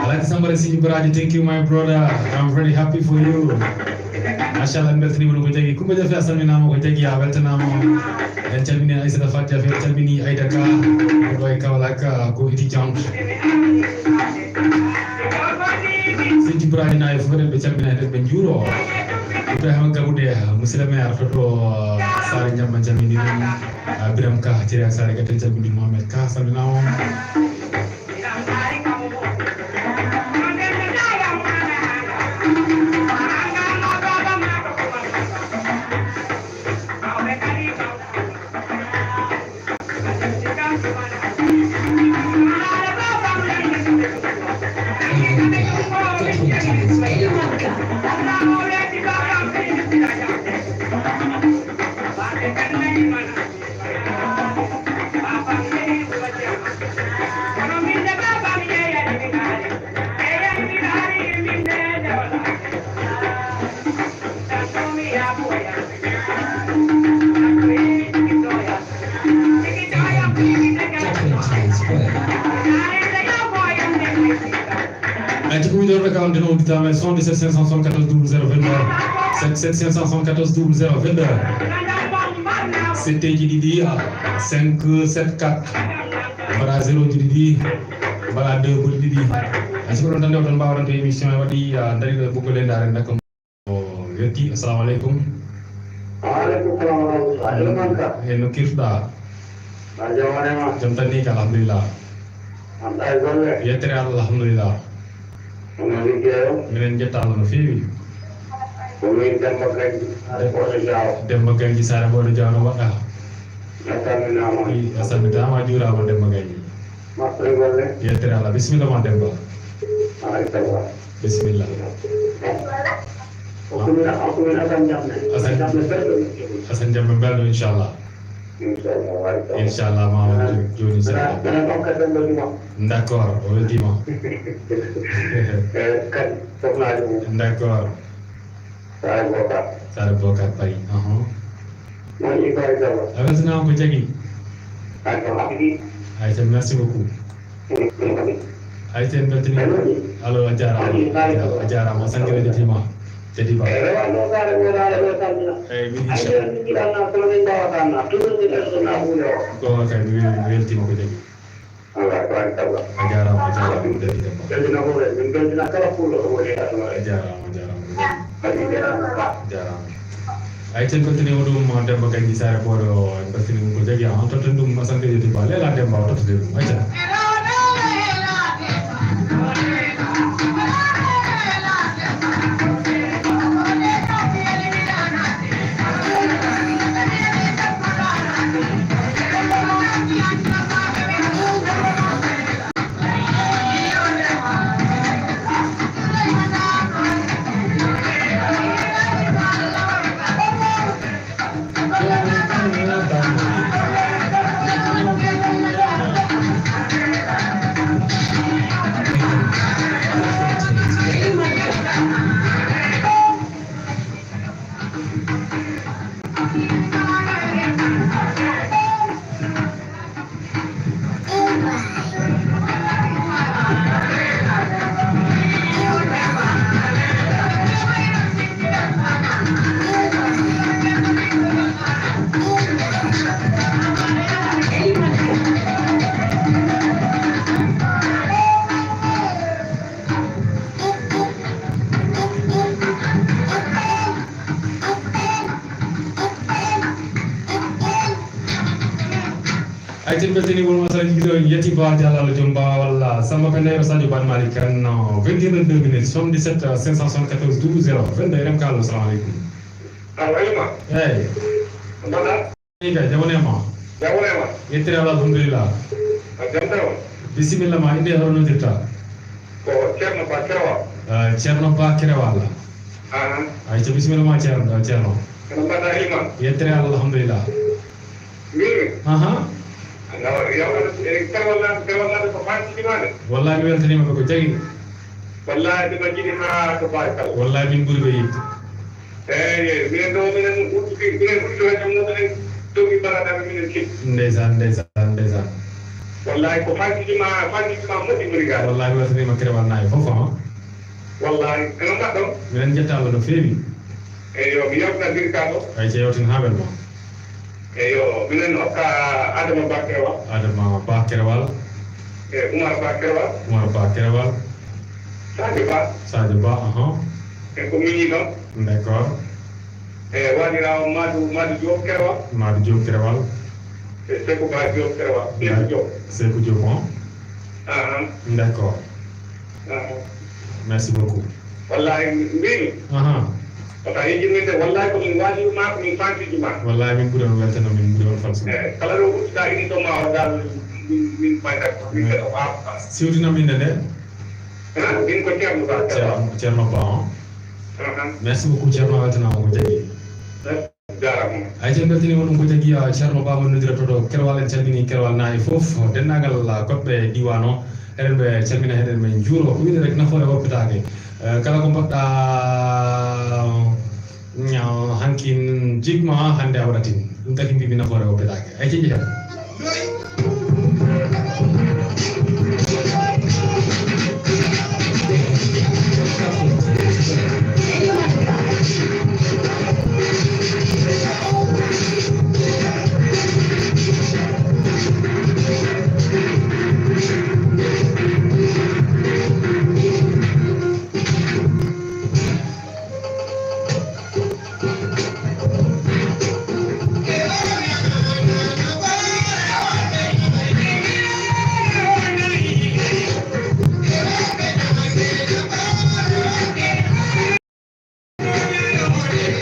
Alhaji Sambare, Sidi Baraji, thank you, my brother. I'm very happy for you. Machallah, en mbeltaniima ɗum ko jagi. Kumba Jafe, a salminaama ko jagi, a weltanaama. En calminii Aissata Faty Jafe, en calminii Aida Ka, ko ɗo e Kaolack, ko étudiante. Sidi Ibrahima e fof, eɗen ɓe calmina, eɗen ɓe njuuro. Ibrahima Gabude, monsieur le maire, to, to Saare Jamma, calmini ɗum. Ah, Biram Ka, Thierry Saare Gate, calmini Mohamed Ka, salminaama. Ayca, ko wiɗo rek, on den udditaama e soixante-dix-sept cinq cent soixante-quatorze double zéro vingt-deux, soixante-dix-sept cinq cent soixante-quatorze double zéro vingt-deux. Sept ji ɗiɗi, cinq sept quatre. Mbaɗa zéro ji ɗiɗi, mbaɗa deux ɓoli ɗiɗi. Ayca, ko ɗon tan ndewton, mbaawɗon to émission he waɗi, ah, dari ɗo e ɓoggol he, ndaaren ɗakkam. O yetti, assalamu aleykum. Wa aleykum salam wa rahmatullah. Jom man ka? E no kirtuɗaa? Ba jam wonema? Jam tan ni ka, alhamdulillah. An ɗa e golle? Yettere Allah, alhamdulillah. Hono liggey o? Minen njetta Allah no feewi. Ko min Demba Ganji, Saare Ɓooɗo Jaawo. Demba Ganji, Saare Ɓooɗo Jaawo, no mbaɗɗaa? A salminaama. I, a salmitaama, a juuraama, Demba Ganji. Moƴƴere golle. Yettere Allah. Bisimilla ma, Demba. Maaleykum salam. Bisimilla. O ko min, o ko min Asan Jamme. Asan, Asan Jamme belɗo. Asan Jamme belɗo, inchallah. Inchallah, wa aleykum salam. Inchallah, ma waɗ jo-, jooni, inchallah. Minen, minen ɗon kadi ɗon ɗo juma. D'accord, o weltiima. Eh, kadi, sohlaaji mum. D'accord. Saare Bokar. Saare Bokar Paris. Ahan. Moƴƴi, barikalla. A weltanaama ko jagi. Barikalla. Ayca, merci beaucoup. Ayca, en mbeltanii. Allo, a jaaraama. A jaaraama. A jaaraama. Sanjiri de tima. Jadi ba. Eyi, rewa ɗo saare Bokar ɗo salmina. Eyi, min inchallah. Ayca, min njiɗanno kono min mbawata na. Tuma min ɓesdona huunde o. Ko kay, mi wel-, mi weltiima ko jagi. Allah, barikalla. A jaaraama, a jaaraama, Dadi Demba. Belɗina hoore, min belɗina kala pullo ɗo woni e aduna. A jaaraama, a jaaraama, Dadi. Kadi jaaraama ka. A jaaraama. Ayca, en mbeltaniima ɗum, Demba Ganji Saare Booɗo, en mbeltanii ɗum ko jagi, en tottan ɗum Asan Gaye Demba. Leela Demba, o tottata ɗum. Ayca. Ay, en mbeltanii won masala jibido en yetti Ba Diallo Jom Ba walla Samba Penda Yero Sadio Ban Malick Kane, no, vingt et un deux minutes, soixante-dix-sept cinq cent soixante-quatorze douze zéro vingt-deux, R M K, allo, salamu aleykum. Allo, Elma. Eyi. Mbaɗa? Eyi kay, jam woni e ma. Jam woni e ma. Yettere Allah, alhamdulillah. A jam tan on? Bisimilla ma, innde e hono noddirta? Ko Ceerno Ba Kerewal. Ah, Ceerno Ba Kerewal. Aha. Ay, ca bisimilla ma, Ceerno, Ceerno. Kono mbaɗa Elma? Yettere Allah, alhamdulillah. Min? Aha. Aɗa yawta e Kerewal naaɓe, Kerewal naaɓe ko faamtiima de. Wallahi, mi weltaniima ɓe ko jagi. Wallahi, ɓe majjini haa to baari kala. Wallahi, min ɓuri ɓe yiɗde. Eeyi, eeyi, minen ɗo, minen udduki, minen udduki heen mum, minen towi mbaɗaɗa, minen keɗi. Ndeysaan, ndeysaan, ndeysaan. Wallahi, ko faamtiima, faamtiima moƴƴi ngoni gaa. Wallahi, mi weltaniima Kerewal naaɓe fof, ah. Wallahi, eno mbaɗɗon? Minen njetta Allah no feewi. Eeyo, mi yewtina Birka ɗo. Ay, ce yewtin haa welma. Eeyo, minen okka Adama Ba Kerewal. Adama Ba Kerewal. E Umar Ba Kerewal. Umar Ba Kerewal. Sadio Ba. Sadio Ba, aha. E ko miñi ɗon. D'accord. E waɗirawo Madu, Madu Diop Kerewal. Madu Diop Kerewal. E Sekou Ba Diop Kerewal. Sekou Diop. Sekou Diop, on. Aha. D'accord. Aha. Merci beaucoup. Wallahi, mbimi. Aha. Wata yejjit min de, wallahi ko min waajiri ma, ko min faamtiji ma. Wallahi, min ɓuri on weltano, min ɓuri on falsude. Eh, kala ɗo uddita émission ma o dal, min, min mayta ko, min keɗa ko haɓata. Siwtina min de nde? Ha? Min ko Ceerno Ba, Ceerno. Ceerno, Ceerno Ba, on. Aha. Merci beaucoup, Ceerno, a weltanaama ko jaggi. Merci. Jaaraama. Ay, en mbeltaniima ɗum ko jaggi, ah, Ceerno Ba mo noddirata to Kerwal. En calminii Kerwal naaɓe fof, denndaangal, ah, goɗɓe diiwaan o. Eɗen ɓe calmina, eɗen ɓe njuuro. Ko wiyde rek, nafoore woppitaake. Eh, kala ko mbaɗɗa, ah, hankin jigma, hannde a waɗatin. Ɗum tagi mbimi nafoore woppitaake. Ay, ceeƴi heen.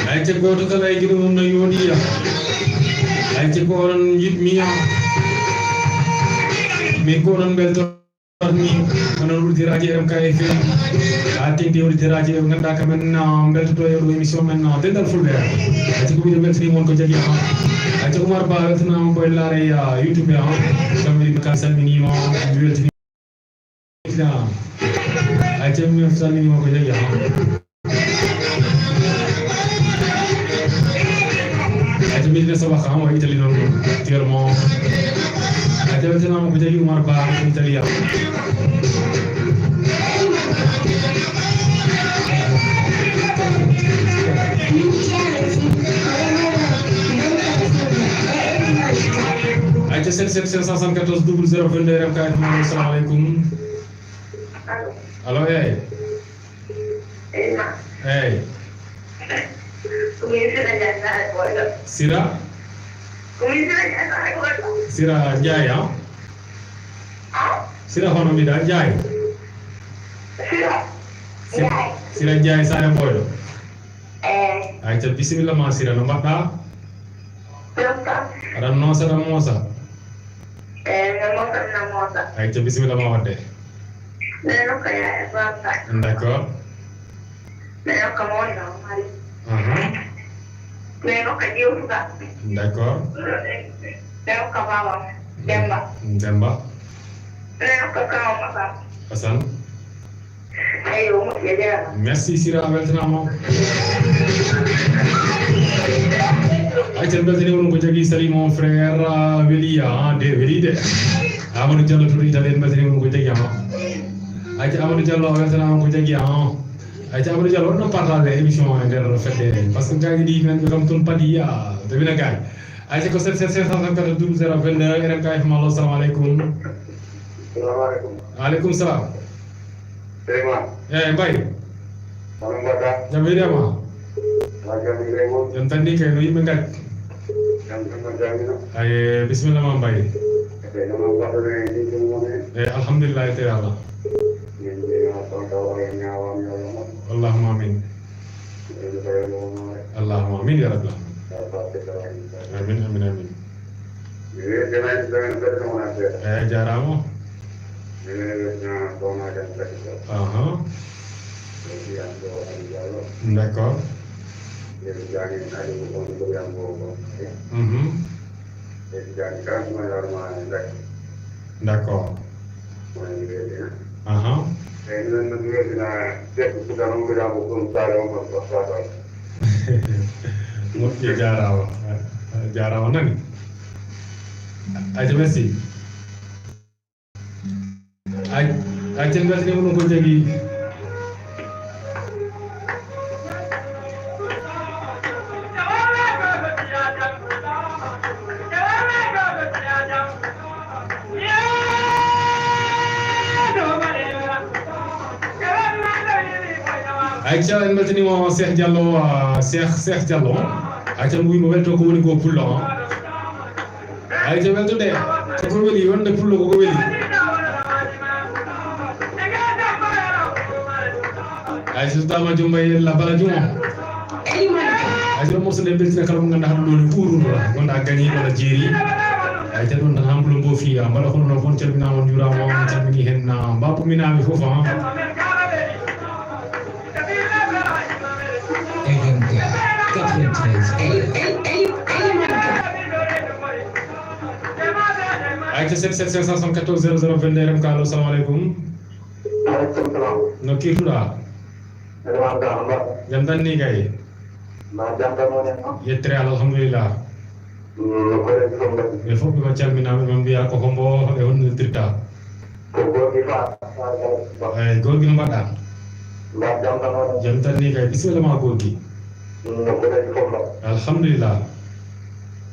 Ayca, gooto kala e giɗo mum no yooɗi ya. Ayca, ko onon njiɗmi ya. Min ko onon mbelto. Ni, onon udditiraaji R M K F M. A tenti udditiraaji ɓe ngannduɗaa kamen, ah, mbeltoto e ɗo émission men, ah, Dental Fulɓe. Ayca, ko mbiɗo weltani mon ko jaggi, ah. Ayca, Oumar Ba weltanaama ko e laare, ah, YouTube, ah. Kamɓe ka salminiima, mi weltani. Ayca, mi salminiima ko jaggi, ah. Ayca, mbiɗo Sabaka, mo Italie noon, Tierno. Ayca, weltanaama ko jaggi Oumar Ba, Italia. Ayca, sept sept cinq cent soixante-quatorze double zéro vingt-deux, R M K F M, allo, salamu aleykum. Allo. Allo, eeyi. Eeyi, ma. Eeyi. Ko min Sira Ndiaye Saare Boyɗo. Sira? Ko min Sira Ndiaye Saare Boyɗo. Sira Ndiaye, ah? Ah? Sira hono mbiɗa Ndiaye? Sira. Sira Ndiaye. Sira Ndiaye Saare Boyɗo. Eeyi. Ayca, bisimilla ma, Sira, no mbaɗɗa? Jam tan. Aɗa noosa, aɗa moosa? Eeyi, miɗa moosa, miɗa moosa. Ayca, bisimilla ma waɗde. Miɗo nokka Yaaya Baba. D'accord. Miɗo nokka Mawɗo Mari. Aha. Miɗo nokka Jewtuka. D'accord. Miɗo nokka Baba Demba. Demba. Miɗo nokka Kaw Masa. Asan. Merci, Sira, a weltanaama. Ayca, en mbeltanii on ko jaggi, salut mon frère, ah, Weli, ah, de Weli de. Amadou Diallo to Italie, en mbeltanii on ko jaggi, ah. Ayca, Amadou Diallo, a weltanaama ko jaggi, ah. Ayca, Amadou Diallo, waɗno partage émission o e nder fedde, parce que gaaji ɗi men ɓe kam toon paadi, ah, ɓe wina gaaji. Ayca, ko sept sept cinq cent quatre-vingt-douze zéro vingt-deux, R M K F M, allo, salamu aleykum. Salamu aleykum. Aleykum salam. Seyma. Eeyi, Mbaye. Hono mbaɗɗa? Jam hiiri e ma? Wa jam hiiri e mon. Jam tan ni kay, no yimɓe ngari? Jam tan no jamino. Ay, bisimilla ma, Mbaye. E alhamdulillahi tawi Allah. Allahumma amin. Allahumma amin ya rabbil alamin. Amin, amin, amin. E jarama. Aha. D'accord. Mhm. D'accord. Aha. Moƴƴi, jarama. Jarama nani. Aja, merci. Ay, ay, ken beltanima ɗum ko jagi. Ay, ceerno, en mbeltaniima Cheikh Diallo, ah, Cheikh, Cheikh Diallo. Ay, ceerno, wiimo welto ko woni ko pullo, ah. Ay, ceerno, welto de. Ko ko weli, wonde pullo ko ko weli. Ay, so tawama jom mbay la bala jom. Ay, ceerno, morso nde beltina kala mo ganduɗa haɗa ɗo ni ɓuruɗo la. Gonda gañi wala jeeri. Ay, ceerno, ɗon tan hambulo mbo fiya. Mbaɗa kono noon fof calminama, on jurama, on calmini hen, ah, mbappu minami fof, ah. F M K quatre-vingt-treize. Ay, ca sept sept cinq cent soixante-quatorze zéro zéro vingt-deux R M K, allo, salamu aleykum. Aleykum salam. No kirtuɗa? Eɗe ma Ba, Ba. Jam tan ni kay? Ma jam tan woni hen, no? Yettere Allah, alhamdulillah. Mm, no koreji fof mbaɗi? Ɓe fof ɓe calminaama, ɓe mbiya ko hombo e honno noddirta? Ko gorgui Fa-, Fa-, Fa-, Fa-. Eyyi, gorgui, no mbaɗɗa? Mbaɗ jam tan woni? Jam tan ni kay, bisimilla ma gorgui. Mm, no koreji fof mbaɗi? Alhamdulillah.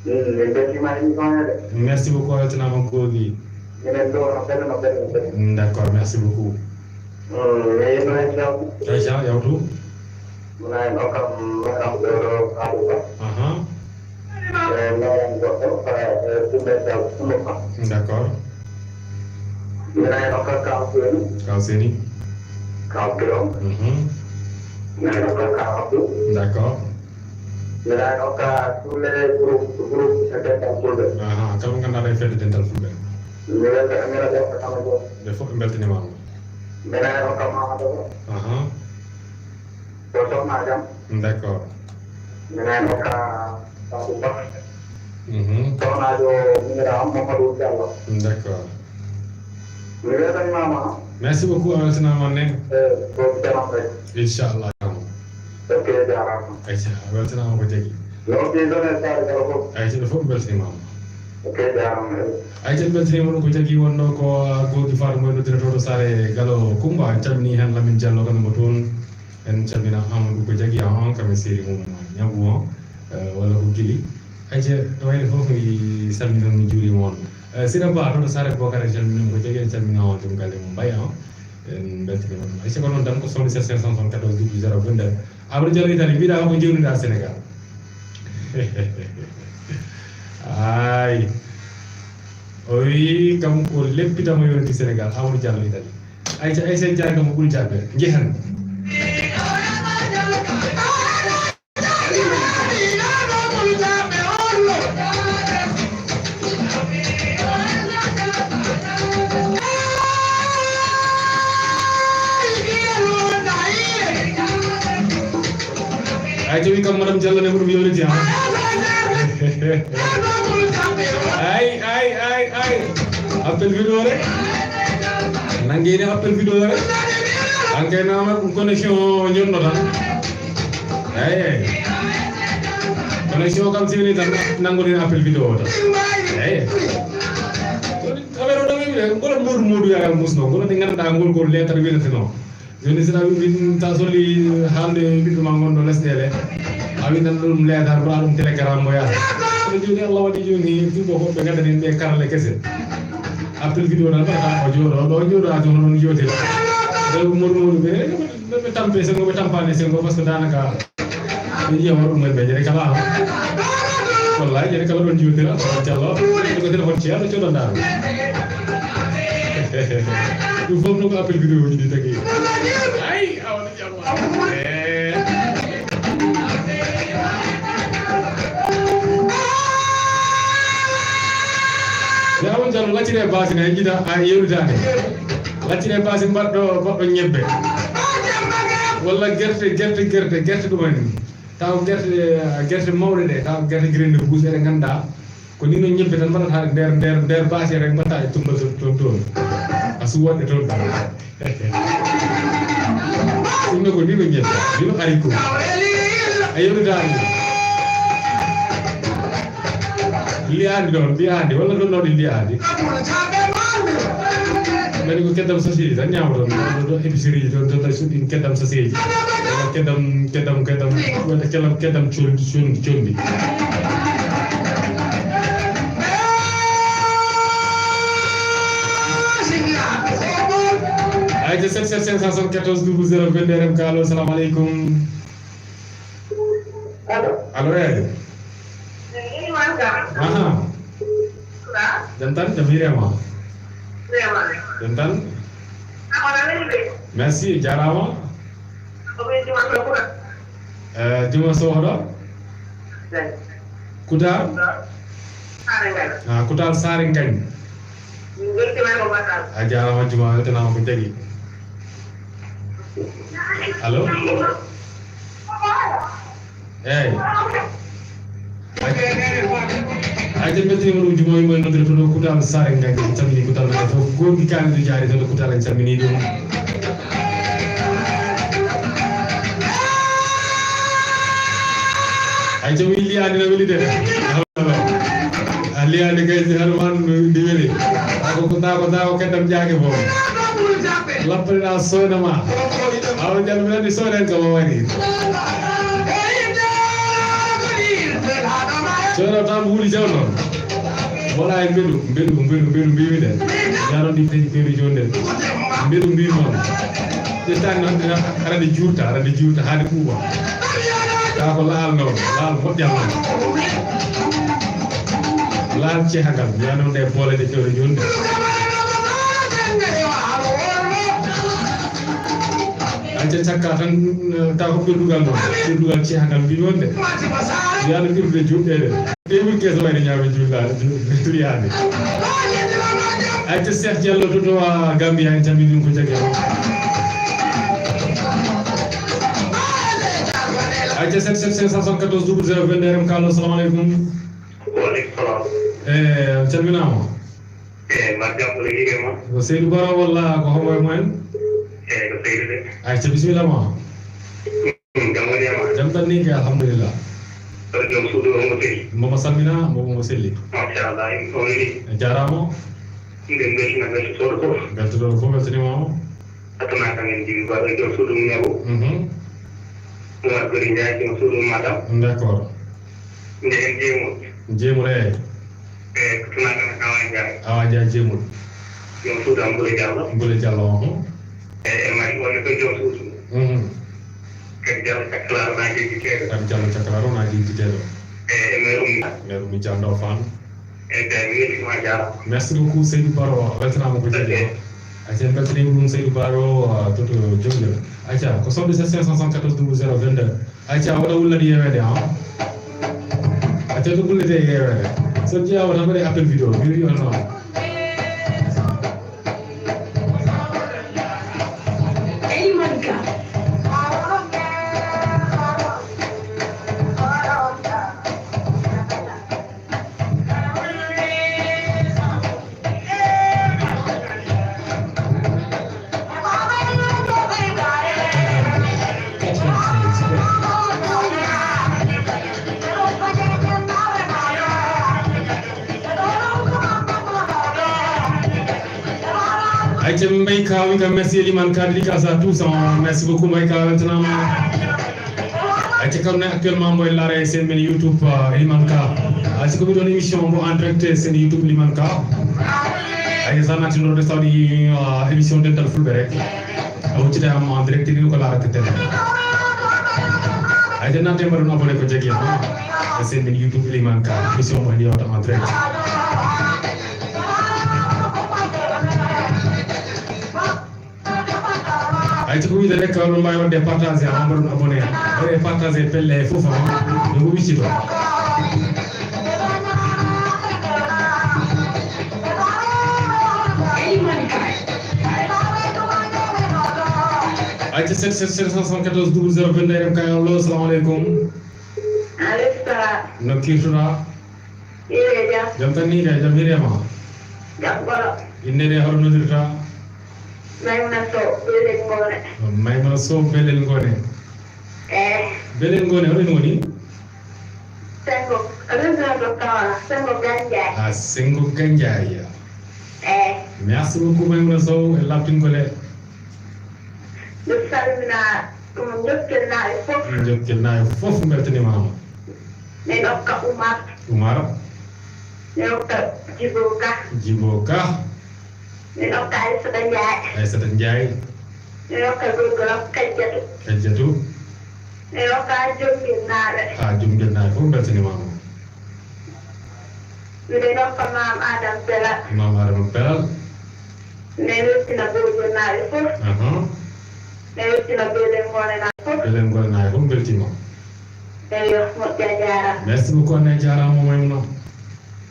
Mm, min beltima émission he de. Merci beaucoup, a weltanama gorgui. Minen ɗo no belle, no belle, no belle. Mm, d'accord, merci beaucoup. Mm, mi yetto hen jam. Aja, yawtu. Mona en okkam meɗam ɗo ɗo Amadou Ba. Aha. E meɗam goɗɗo, e, e, Sumbe Sal, Sumbe Fa. D'accord. Mbiɗa heen hokka Kaw Seni. Kaw Seni. Kaw Birom. Mhm. Mbiɗa heen hokka Kaw Abdou. D'accord. Mbiɗa heen hokka tous les groupes, groupes e Dental Fulɓe. Aha, kala mo ngannduɗaa e fedde Dental Fulɓe. Mi welta, mi welta kala ɗo. Ɓe fof ɓe mbeltaniima. Mbiɗa heen hokka Mamadou Ba. Aha. Ko sohna jam. D'accord. Minen ko ka Abou Ba. Mhm. Sohnajo miñira am Mamadou Diallo. D'accord. Mi weltanimama. Merci beaucoup, a weltanama ne. Eh, ko jaram rek. Inchallah. Ok, jarama. Aca, a weltanama ko jagi. No, ɗi ɗon e saare kala fof. Aca, ɓe fof ɓe beltanimama. Ok, jarama. Aca, en beltanima ɗum ko jagi wonno ko, ah, Gorgui Fatou Mboy noddirotooɗo Saare Galo Coumba. En calmini hen Lamine Diallo, kanko mo toon. En calmina Amadou ko jagi, ah, on kam e série mum, ñagu on, eh, walla ko gili. Ayca, no wayno fof, mi salmini on, mi juurima on. Eh, Sira Ba, toon to Saare Bokar, en calmini mo ko jagi, en calmina on, joom galle mum, Mbaye, ah. En mbeltaniima ɗum. Ayca, ko noon tan, ko soixante-dix-sept cinq cent soixante-quatorze double zéro vingt-deux. Amadou Diallo Italie, mbiɗa ko jewniɗa Sénégal. Ay. O wi kam ko leppitamo yonti Sénégal, Amadou Diallo Italie. Ayca, Ayca Diagne kam ko ɓuri jaabere. Njehen. Ay, tawi kam Madame Diallo ne ko ɗum yewliti, ha. Ay, ay, ay, ay. Appel vidéo rek. Nangini appel vidéo rek. An kay nama ɗum connexion ñonno tan. Ay, ay. Connexion kam sini tan nangodin appel vidéo tan. Ay. Affaire o ɗaɓi de, ngol Modou Modou yagal musno, ngol ɗi ngannduɗaa ngol ko lettre winateno. Jooni, so a wi min, ta soli haalde ɓiɗɗo ma gonɗo lesɗeele, a windan ɗum leetar, mbaɗa ɗum telegram, mo yaha. Kono jooni, Allah waɗi jooni, tuuba ko ɓe ngaddani ɓe karale kese. Appel vidéo tan mbaɗata, o jooɗo, ɗo jooɗo, a jooni, on jooɗi. Rew Modou Modou ɓe, ɓe, ɓe tampe sengo, ɓe tampani sengo, parce que daanaka ɓe ƴeewa ɗum e ɓe jere kala. Wallahi, ene kala ɗon jiwtira, Diallo. Ko téléphone ceerno codanɗa. Ɗum fof no ko appel vidéo ji ɗi tagi. Ay, awa no jamma. Eh. Ya on Diallo, laccire basin, en jiɗa, a yewtitani. Laccire basin mbaɗɗo, mbaɗɗo ñebbe. Walla gerte, gerte, gerte, gerte ɗum en. Taw gerte, gerte mawɗe ɗe, taw gerte graine de bouche ɗe ngannduɗaa, ko ni no ñebbe tan mbaɗata nder, nder, nder baasiere, mbaɗata e tumbal toon, toon, toon. A suwat ɗe toon tan. Ɗum ne ko ni no ñebbe, ni no haricot. A yewtitaani. Liyaandi ɗon, liyaandi, walla ɗon ɗon liyaandi. Mbeɗa ko keddam sachet tan ñaama toon, ɗo, ɗo, ɗo épicerie ji toon, toon, toon suuɗi keddam sachet ji. Walla keddam, keddam, keddam, walla keddam, keddam con-, con-, conndi. Ayca, sept sept cinq cent soixante-quatorze double zéro vingt-deux R M K, allo, salamu aleykum. Allo? Allo, eeyi. Eeyi, man ka? Aha. Ka? Jam tan, jam hiirema. Hiirema. Jam tan. Ako na weli be? Merci, jaaraama. Ko be juma ko ko? Eh, juma so hoɗo? Eeyi. Kuta? Saare Ngañ. Ah, Kutal Saare Ngañ. Min beltima ko mbaɗɗa. A jaaraama, juma weltanaama ko jagi. Allo? Eeyi. Ay, ay, ɓe mbeltaniima ɗum, jumo yumma e noddude to ɗo Kutal Saare Ngañ, en calmini Kutal men fof. Gorgui Kalidu Diary to ɗo Kutal, en calmini ɗum. Ay, jom liyaandi no weli de. A liyaandi kay, si hano man ndi weli. Ako ko dako, dako keddam jaake bo. Lappalina soyna ma. Awa jam weli soyna en ko wawani. Soyna tan huuli jawno. Wala e mbeɗu, mbeɗu, mbeɗu, mbeɗu mbiwide. Yaro ndi tawi mbeɗu jonde. Mbeɗu mbiw noon. Ƴettani noon, arande juurta, arande juurta, haade ɓuuɓa. Kaa ko laal noon, laal moƴƴal noon. Laal cehangal, mbiya noon ɗe boole ɗe fewre jooni ɗe. Acca cakka tan, eh, kaa ko ɓirdugal noon, ɓirdugal cehangal mbiy wonde. Mbiya no ɓirdude juuɗe ɗe. Ɓe ɓuri keso wayde ñaame juullaade, ju-, juullaade. Acca Cheikh Diallo to, to, ah, Gambia, en calmini ɗum ko jagge o. Acca sept sept cinq cent soixante-quatorze double zéro vingt-deux R M K, allo, salamu aleykum. Wa aleykum salam. Eh, on calminaama. Eh, mbaɗ jam, ko Leydi Rema. Ko Seydou Baro walla ko hombo e mumen? Eh, ko Seydou de. Acca, bisimilla ma. Jam woni e ma? Jam tan ni kay, alhamdulillah. Kono joom suudu o mo selli? Mbomo salmina, mbomo mo selli. Machallah, en ɗon ni. A jaaraama. Min mbeltina, mbelta soodo fof. Mbelta soodo fof, mbeltaniima o. Atana kam en jigi ba e joom suudu mum ñawo. Mhm. Umar Gori Ndiaye, joom suudu Matam. D'accord. Nde en jeemol. Jeemol, eeyi. Eeyi, ko tuma ɗon Awa Ndiaye. Awa Ndiaye jeemol. Joom suudu am Mbule Diallo. Mbule Diallo, oho. Eeyi, e mari wonde ko joom suudu. Mhm. Kadi Diallo Cakkalaro na jejjiteeɗo. Kadi Diallo Cakkalaro na jejjiteeɗo. Eeyi, e mairie Ummi. Mairie Ummi Diallo Faan. Eeyi, kay, mi weltima, a jaaraama. Merci beaucoup, Seydou Baro, a weltanaama ko jaggee. Acca, en mbeltaniima ɗum, Seydou Baro, uh, to, to Jokkere. Acca, ko soixante-dix-sept cinq cent soixante-quatorze double zéro vingt-deux. Acca, wona wullani yeweede, ha? Acca, to wullete yeweede. So jeyaama tan mbaɗe appel vidéo, mi wiyi on noon. Eliman Ka. Ay, jam mbay ka wi ka, merci Eliman ka, dédicace à tous, hein. Merci beaucoup, mbay ka weltanaama. Acca kam ne actuellement mboɗo laara e chaîne men YouTube, uh, Limanka. Acca ko mi ɗon émission mbo en direct e chaîne YouTube Limanka. Acca sa naati ɗo de sawdi, uh, émission Dental Fulɓe rek. A huccita am en direct ni ko laarata télé. Acca Naate mbaɗon abonné ko jaggi, ha? E sen min YouTube Elimane Ka, émission mo en yewta en direct. Ay, ko wiide rek, on mbaawi waɗde partagé, ha mbaɗon abonné. Waɗe partagé pelle e fof, ha. Yo ko wicci to. Ay, sept sept sept cent soixante-quatorze double zéro vingt-deux, R M K, allo, salamu aleykum. Aleykum salam. No kiirtuɗaa? Hiire jam. Jam tan ni kay, jam hiire ma? Jam ɓolo. Innde nde, hoto noddirta? Maymuna Sow, Belel Ngone. Maymuna Sow, Belel Ngone. Eh. Belel Ngone, hoɗon woni? Sengo, région de Kaolack, Sengo Gandiaye. Ah, Sengo Gandiaye. Eh. Merci beaucoup, Maymuna Sow, e labtingol e. Mi salmina ɗum Jokkilnaaɓe fof. Jokkilnaaɓe fof mbeltaniima ma. Mi nokka Umar. Umar. Mi nokka Jibo Ka. Jibo Ka. Mi nokka Aissata Ndiaye. Aissata Ndiaye. Mi nokka gorgol am Kajjatu. Kajjatu. Mi nokka Jokkilnaaɓe. Ha Jokkilnaaɓe fof mbeltaniima ma. Miɗo nokka Maam Adama Belal. Maam Adama Belal. Miɗo weltina Boojonnaaɓe fof. Aha. Miɗo weltina Belel Ngonenaaɓe fof. Belel Ngonenaaɓe fof mbeltiima. Eyo, moƴƴa jaaraama. Merci beaucoup, Anne, jaaraama Maymuna.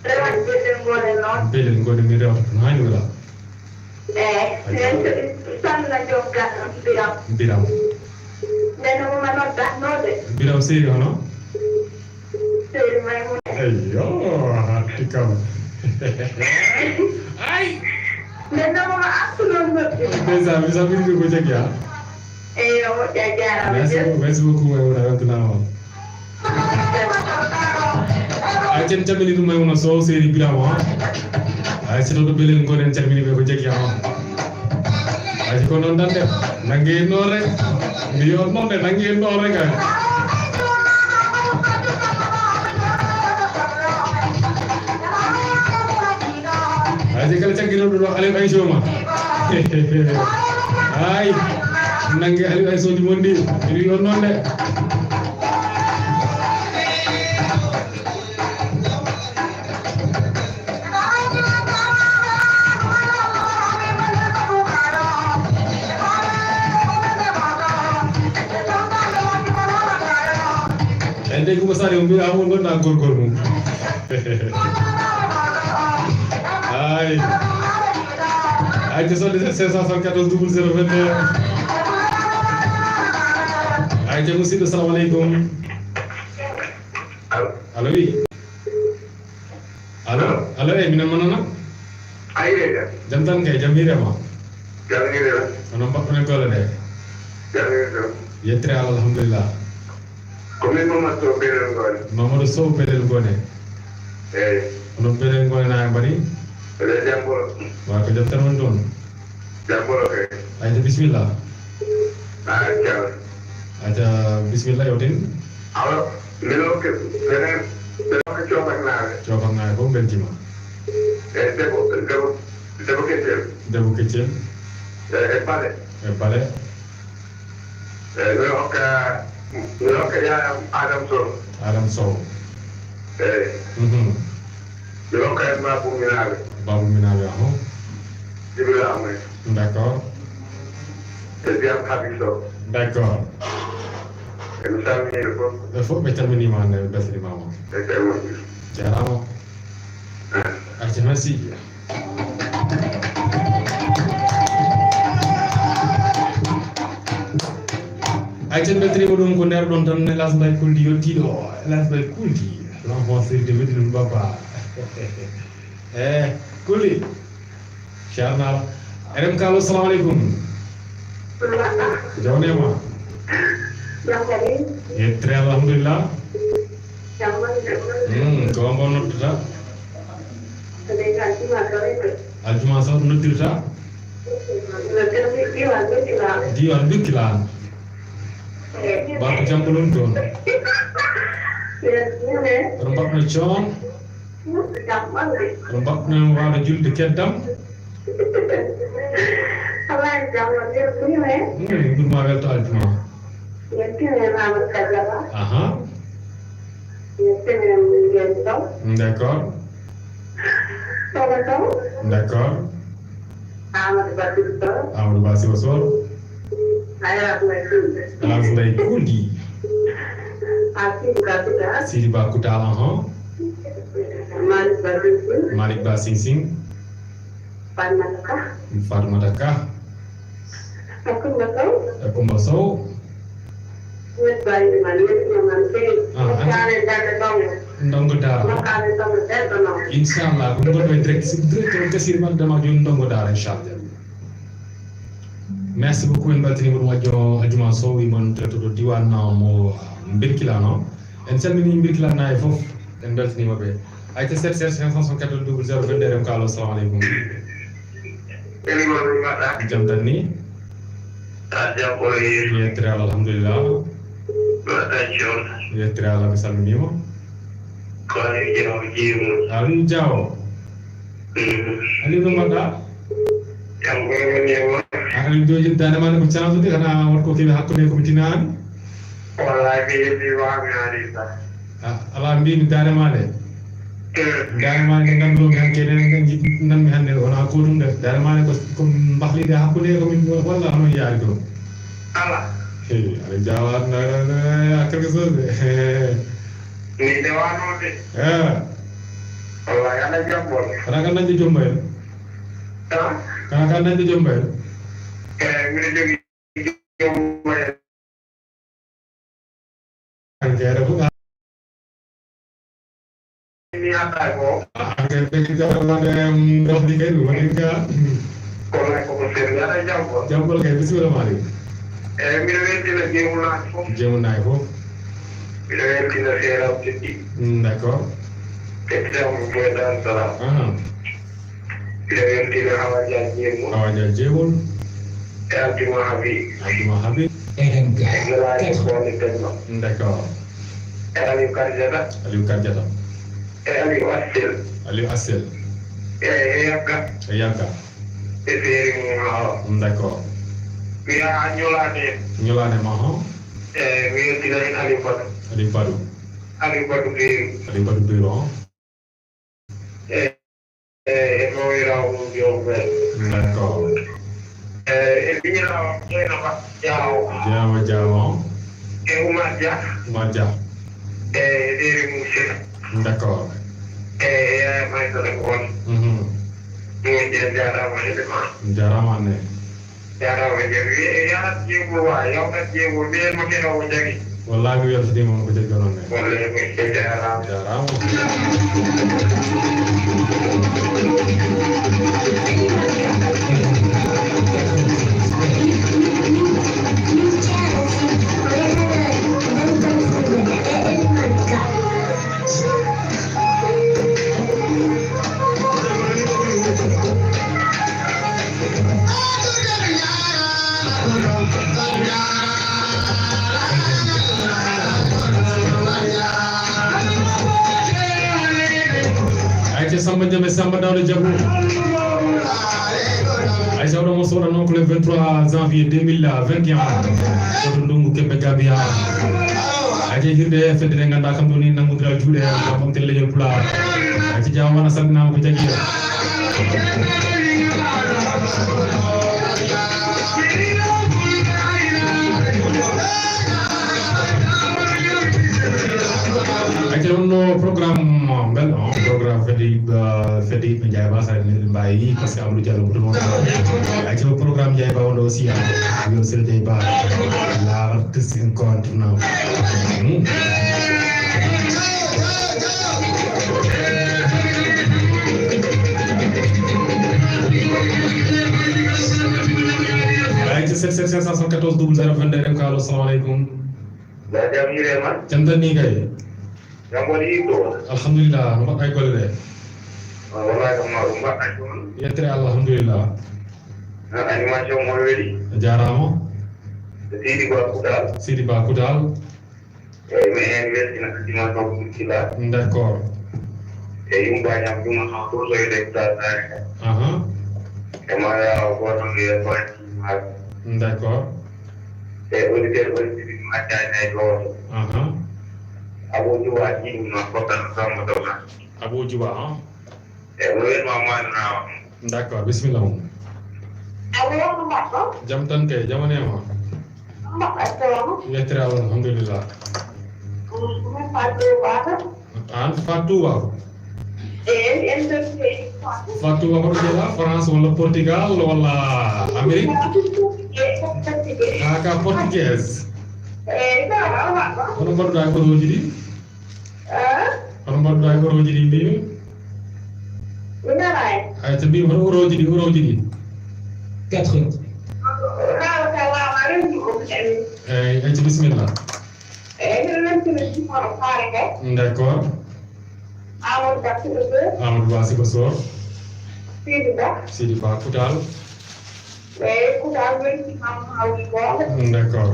Rewan Belel Ngonen noon. Belel Ngonen mi rewata toon haa ni wela. Eyi, a jaaraama. Minen to Salla Jogga Biram. Biram. Nden no mo noddatnoo de. Biram Seydi hono? Seydi Maymuna. Eyyo, hatti kam. Ay! Nden no mo artunoon noddude. Ndeysaan, mi salminiiɓe ko jaggi, ha? Eyyo, moƴƴa jaaraama. Merci beaucoup, merci beaucoup, Maymuna, a weltanaama. Ay, en calminii ɗum Maymuna Sow, Seydi Birama. Ay, so ɗo Belel Ngonen, en calminii ɓe ko jaggi, ha. Ay, ko noon tan de. Nannge en noon rek. Mbiyon noon de, nannge en noon rek, ay. Ay, si kala caggiroɗo ɗo Aliou Aïsso ma. Ay, nannge Aliou Aïsso ji mon ɗi. Mbiyon noon de. E ndey Coumba Sadio, mbiɗa mo gonɗa gorgol mum. Ay. Ay, cinq cent soixante-quatorze double zéro vingt-deux. Ay, musidɗo, salamu aleykum. Allo? Allo, wi. Allo? Allo? Allo, eyi, minen mo nana? Ayi, eyi, jam. Jam tan kay, jam hiirema? Jam hiirema. Onon mbaɗɗon e golle ɗe? Jam hiirema. Yettere Allah, alhamdulillah. Ko min Mamadou Sow Belel Ngone. Mamadou Sow Belel Ngone. Eyi. Onon Belel Ngone na mbaɗi? Eɗen jam ɓolo. Wa ko jam tan woni toon? Jam ɓolo kay. Ayca, bisimilla. Ah, jam. Ayca, bisimilla, yewtin. Awa, mino ke, mino, mino ke Coobaknaaɓe. Coobaknaaɓe fof mbeltiima. E debbo, debbo, debbo keccel. Debbo keccel. E, e bale. E bale. E, mino hokka, mino hokka yaayam Adam Sow. Adam Sow. Eyi. Mhm. Mi hokka en Babou Minaaɓe. Babou Minaaɓe, aho. Jibril Ahmed. D'accord. E Biyam Habib Sow. D'accord. E mi salmini ɓe fof. Ɓe fof ɓe calminiima, ne ɓe mbeltaniima ma. E kay moƴƴi. Jaaraama. Eh. Ayca, merci. Ayca, en mbeltaniima ɗum ko nder ɗon tan, Elas Mbaye Kuldi yottiiɗo. Elas Mbaye Kuldi, l'enfant chéri de Médine Baba. Eh, Kuldi. Ceerno Alla. Eɗen kaalo, salamu aleykum. Jawnema. Jam kadi. Yettere, alhamdulillah. Jam woni, jam woni. Hmm, ko on bon noddata? Ko ɓe ka aljuma ka wayto. Aljuma so noddirta? Noddirmi Diwan Dukkila. Diwan Dukkila. Eh. Ba ko jam ko ɗum toon? Yes, yes. Oɗon mbaɗno coon? Oɗon mbaɗno waawde julde keddam? Alaa e jam, on mbeltiima. Hmm, ɗum ma welto aljuma. Yettimen Amadou Kadiaba. Aha. Yettimen Ndeye Sow. D'accord. Sow Sow. D'accord. Amadou Bassirou Sow. Amadou Bassirou Sow. Ayra Mbaye Kouldi. Ayra Mbaye Kouldi. Asidi Bakuta. Sidi Bakuta, aha. Malick Ba Sing Sing. Malick Ba Sing Sing. Fatmata Ka. Fatmata Ka. Akumba Sow. Akumba Sow. Wet bayi man, wet man man, sey. Ah, an- Mokkaale Daara Ndongo. Ndongo Daara. Mokkaale Ndongo Daara Ndongo. Inchallah, ko ɗum gonɗo e direct, so direct on gasiri man dama joni Ndongo Daara, inchallah. Merci beaucoup, en mbeltaniima ɗum wajjo Ajuma Sow, wimon traiteur ɗo diwan mo Birkila, non? En calmini Birkila naaɓe fof, en mbeltaniima ɓe. Ayca sept sept cinq cent soixante-quatorze double zéro vingt-deux, M K, allo, assalamu aleykum. Elimane, no mbaɗɗa? Jam tan ni? A jam ɓolo yeeso. Yettere Allah, alhamdulillah. Mbaɗɗa coono? Yettere Allah, mi salminiima. Ko Aliou Diaw jeemuɗo. Aliou Diaw. Mm. Aliou, no mbaɗɗa? Jam ɓolo woni e mon. A, Aliou, jooji daande ma nde ko cansude, kana won ko kewi hakkunde ko mi tinaani? Wallahi, mi yeddi wa mi ari sa. A, ala mbimi daande ma nde. Mm. Daande ma nde ngannduɗo mi hanke enen ngan jiɗ-, nanmi hannde wona ko ɗum de. Daande ma nde ko, ko mbahlide hakkunde ko min walla hono yaari ɗo. Ala. Hey, aɗa jaawa, na, na, na, na, quelque chose de. Ni de wano de. Eh. Wallahi, ala jambol. Kana kan dañde jombayel? Ha? Kana kan dañde jombayel? Eh, mbiɗo jogii jombayel. An kay ɗo fof mi haɗa ko. An kay ɓe jaɓa wonde, mm, ɗofɗi kay ɗum woni ka. Kono ko ko sirri aɗa jam ko. Jam ko kay, bisimilla ma aleykum. Eyi, mbiɗo weltina Jeemunaaɓe fof. Jeemunaaɓe fof. Mbiɗo weltina Seeram Teddi. Mm, d'accord. Teddi Am Boy Dar Salam. Aha. Mbiɗo weltina Hawa Dia Jeemol. Hawa Dia Jeemol. E Abdouma Habib. Abdouma Habib. E Ngalani Kone Demba. D'accord. E Aliou Kardiata. Aliou Kardiata. E Aliou Assel. Aliou Assel. E, e Yagga. E Yagga. E Seeri mum Hawa. D'accord. Wiya a ñolaade. Ñolaade ma, hon? E, mi weltina hen Aliou Badou. Aliou Badou. Aliou Badou Beeru. Aliou Badou Beeru, hon? E, e, e mawira o mum yo bel. D'accord. E, e miñira o Jeynaba Diaw. Jeynaba Diaw, hon? E Oumar Dia. Oumar Dia. E, e Seeri mum Sira. D'accord. E, e Yaya Maysara ko on. Mhm. Ɗum en jaaraama hede ma. Jaaraama ne. Jaaraama, jam. Wi-, e yahat jeego wa, yawtat jeego, mbiyen mo keɗo o jagi. Wallahi, mi weltaniima mo ko jaggi onon ne. Wallahi, ko jaaraama. Jaaraama. Ayca Samba Jam e Samba Dawda Jabu. Ayca oɗo mo soɗa noon ko le vingt-trois janvier deux mille vingt et un. Soto ndungu kebbe Gambia. Ayca hirde fedde nde ngannduɗaa kam ɗo ni nanngondiral juuɗe ngam ɓamtinde leñol Pulaar. Ayca Jaawo wana salminaama ko jaggi. Ayca wonno programme mbel on, programme fedde yiɓɓe, fedde yiɓɓe Njaay Ba, sa eɗen mbawi, parce que Amadou Diallo ko toon woni. Ayca o programme Njaay Ba wonɗo aussi, ah, yo sel Njaay Ba, l'artiste incontournable. Hmm. Ayca sept sept cinq cent soixante-quatorze double zéro vingt-deux, M K, allo, assalamu aleykum. Ba jam hiire ma? Jam tan ni kay. Jam woni yiɗɗo. Alhamdulillah, no mbaɗɗa e golle ɗe? Ah, wallahi kam ma ɗum mbaɗɗa e ɗum. Yettere Allah, alhamdulillah. Ah, animation mo weli. A jaaraama. Sidi Ba Koutal. Sidi Ba Koutal. Eyi, mi heen weltina animation Burkina. D'accord. E yumbaani am ɗum, haa pour soyde Koutal Sare. Aha. E ma yaawa gooto e Fatima. D'accord. E auditeur, auditrice. Accani hay gooto. Aha. Abu Juba jiɗum noon fokkano sommo doga. Abu Juba, ha? E mo wen ma mani na. D'accord, bismillah mum. Abu Juba. Jam tan kay, jamanema. Mbaɗɗa coono. Yettere Allah, alhamdulillah. Min Fatou Baba. An Fatou Baba. Eyi, en ɗon jeyi. Fatou Baba ɗo jeeɗa France walla Portugal walla Amérique? Eyi, ko portugais. Ah, ka portugaise. Eyi, ko wawa. Hono mbaɗɗa e korooji ɗi? Ah? Hono mbaɗɗa e korooji ɗi mbimi? Mi nanaani. Ay, so mbimi hono korooji ɗi, korooji ɗi. Quatre heures. Haala ka wawa rendu ko mi. Eyi, ay, so bismillah. Eyi, miɗo weltina jimmoɗo faare nde. D'accord. Amadou Ba Sibassor. Amadou Ba Sibassor. Sidi Ba. Sidi Ba Koutal. Eyi, Koutal weltima ma wi goonga. D'accord.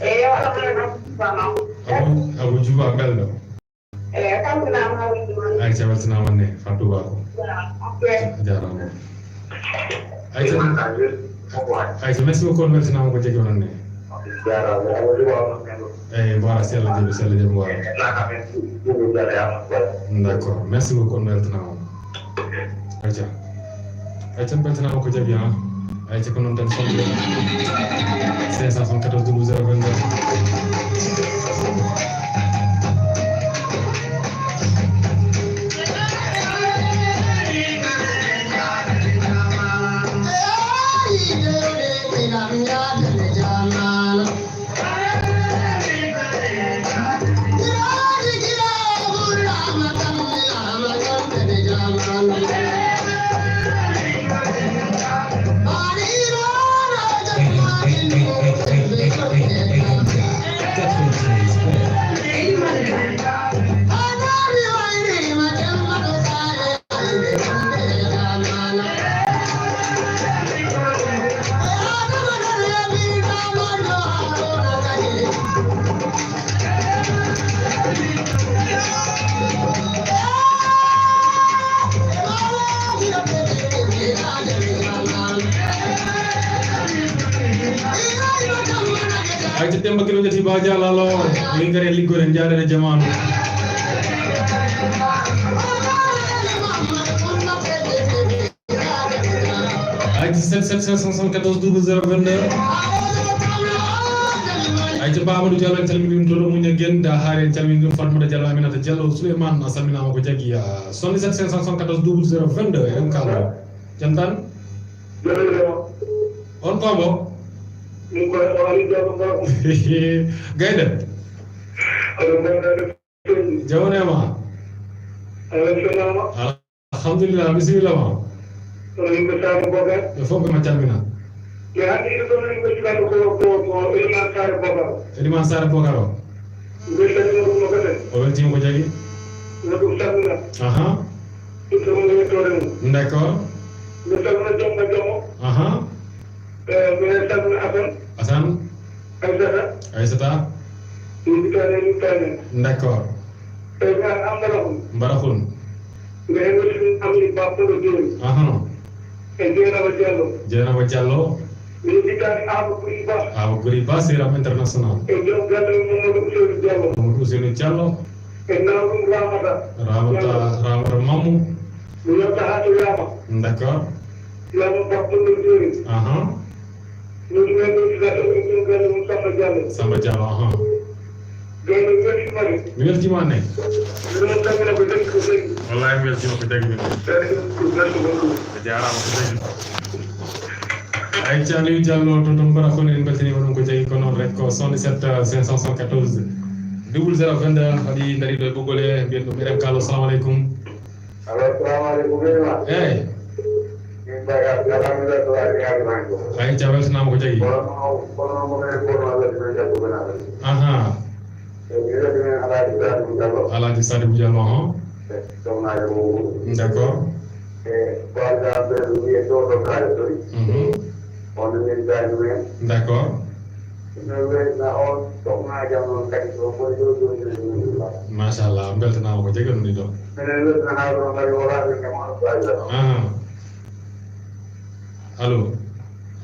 Eyi, wala ko ena Abu Juba ma. Abu, Abu Juba belɗo. Eyi, a salminaama ma wi goonga. Ay, a weltinaama ne, Fatou Ba ko. Ok. Jaaraama. Ay, merci beaucoup, on weltinaama ko jagi onon ne. Jaaraama. Eyi, mbaara, si Allah jaɓi, si Allah jaɓi, mbaara. D'accord. Merci beaucoup, on weltinaama. Aca. Aca, on weltinaama ko jagi, ha. Aca, ko noon tan, cinq cent soixante-quatorze double zéro vingt-deux. Ay, te Demba Giro Jati Ba Jaalalo, min ngari e liggore, njaarere jamaanu. Ay, dix-sept sept cent soixante-quatorze double zéro vingt-deux. Ay, te Ba Amadou Diallo, en calmini ɗum, to ɗo Muña Genda, haare en calmini ɗum, Fatmata Diallo, Aminata Diallo, Souleymane, a salminaama ko jagi, ah, soixante-dix-sept cinq cent soixante-quatorze double zéro vingt-deux, eɗen kaala. Jam tan? On ko mo? Min ko o Ali Diallo Ba. Gaynde. Aɗa mbaɗa Jawne ma. Aɗa weltanama. Alhamdulillah, bisimilla ma. Kono yimɓe Saare Bogar. Ɓe fof ɓe ma calmina. Mi hannde ino ɗon yimɓe sukaɓe ko, ko, ko Elimane Saare Bogar. Elimane Saare Bogar o. Weltanima ɗum no gasa. O weltima ko jagi. No ɗum salmina. Aha. Ɗum ko mo yettore mum. D'accord. Mi salmina Jomba Jomo. Aha. Eh, mi salmina Asan. Asan. Aysata. Aysata. Min Bitaane, Bitaane. D'accord. E mi an Ambara Hun. Mbara Hun. Mi en woni Amiri Ba Kodo Joni. Aha. E Jeynaba Diallo. Jeynaba Diallo. Min Bitaane Awa Buri Ba. Awa Buri Ba, Seram International. E joom galle Mamadou Ousseynou Diallo. Mamadou Ousseynou Diallo. E nawɗum Ramata. Ramata, Diallo. Ramata Mamu. Mi yetta haa to Yaama. D'accord. Yaama Ba Kodo Joni. Aha. Min men ɗo Sila ɗo, min ɗo galle mum Samba Diallo. Samba Diallo, aha. Galle mi weltima de. Mi weltima ne. Miɗo salmina ko jagi ko jagi. Wallahi mi weltima ko jagi min. Merci beaucoup. A jaaraama ko jagi. Ay, Aliou Diallo to, to Mbara Kono, en mbeltaniima ɗum ko jagi ko noon rek ko soixante-dix-sept cinq cent soixante-quatorze double zéro vingt-deux, waɗi dari ɗo e ɓoggol e mbiyen ɗum R M Kalo, salamu aleykum. Allo, salamu aleykum, Ibrahima. Eey. Min mbaɗa, alhamdulillah, ko waɗi haalde hannde ko. Ay, ca weltanaama ko jagi. Kono, kono, mo men kono, Allah, men jaggu, men Allah. Aha. E, mi weltini Alhaji Sadibou Diallo. Alhaji Sadibou Diallo, aha. E, soxnaajo mum. D'accord. E, ko Allah, ɓe wiye ɗo, ɗo, kaari, ɗo. Mhm. On min dañi men. D'accord. Ina welna on soxnaajo noon kadi ko moy ɗo joni joni. Machallah, on mbeltanaama ko jagi on ni ɗo. Minen weltana haa ɗo kadi wala ɓe kam on faayida. Aha. Allo.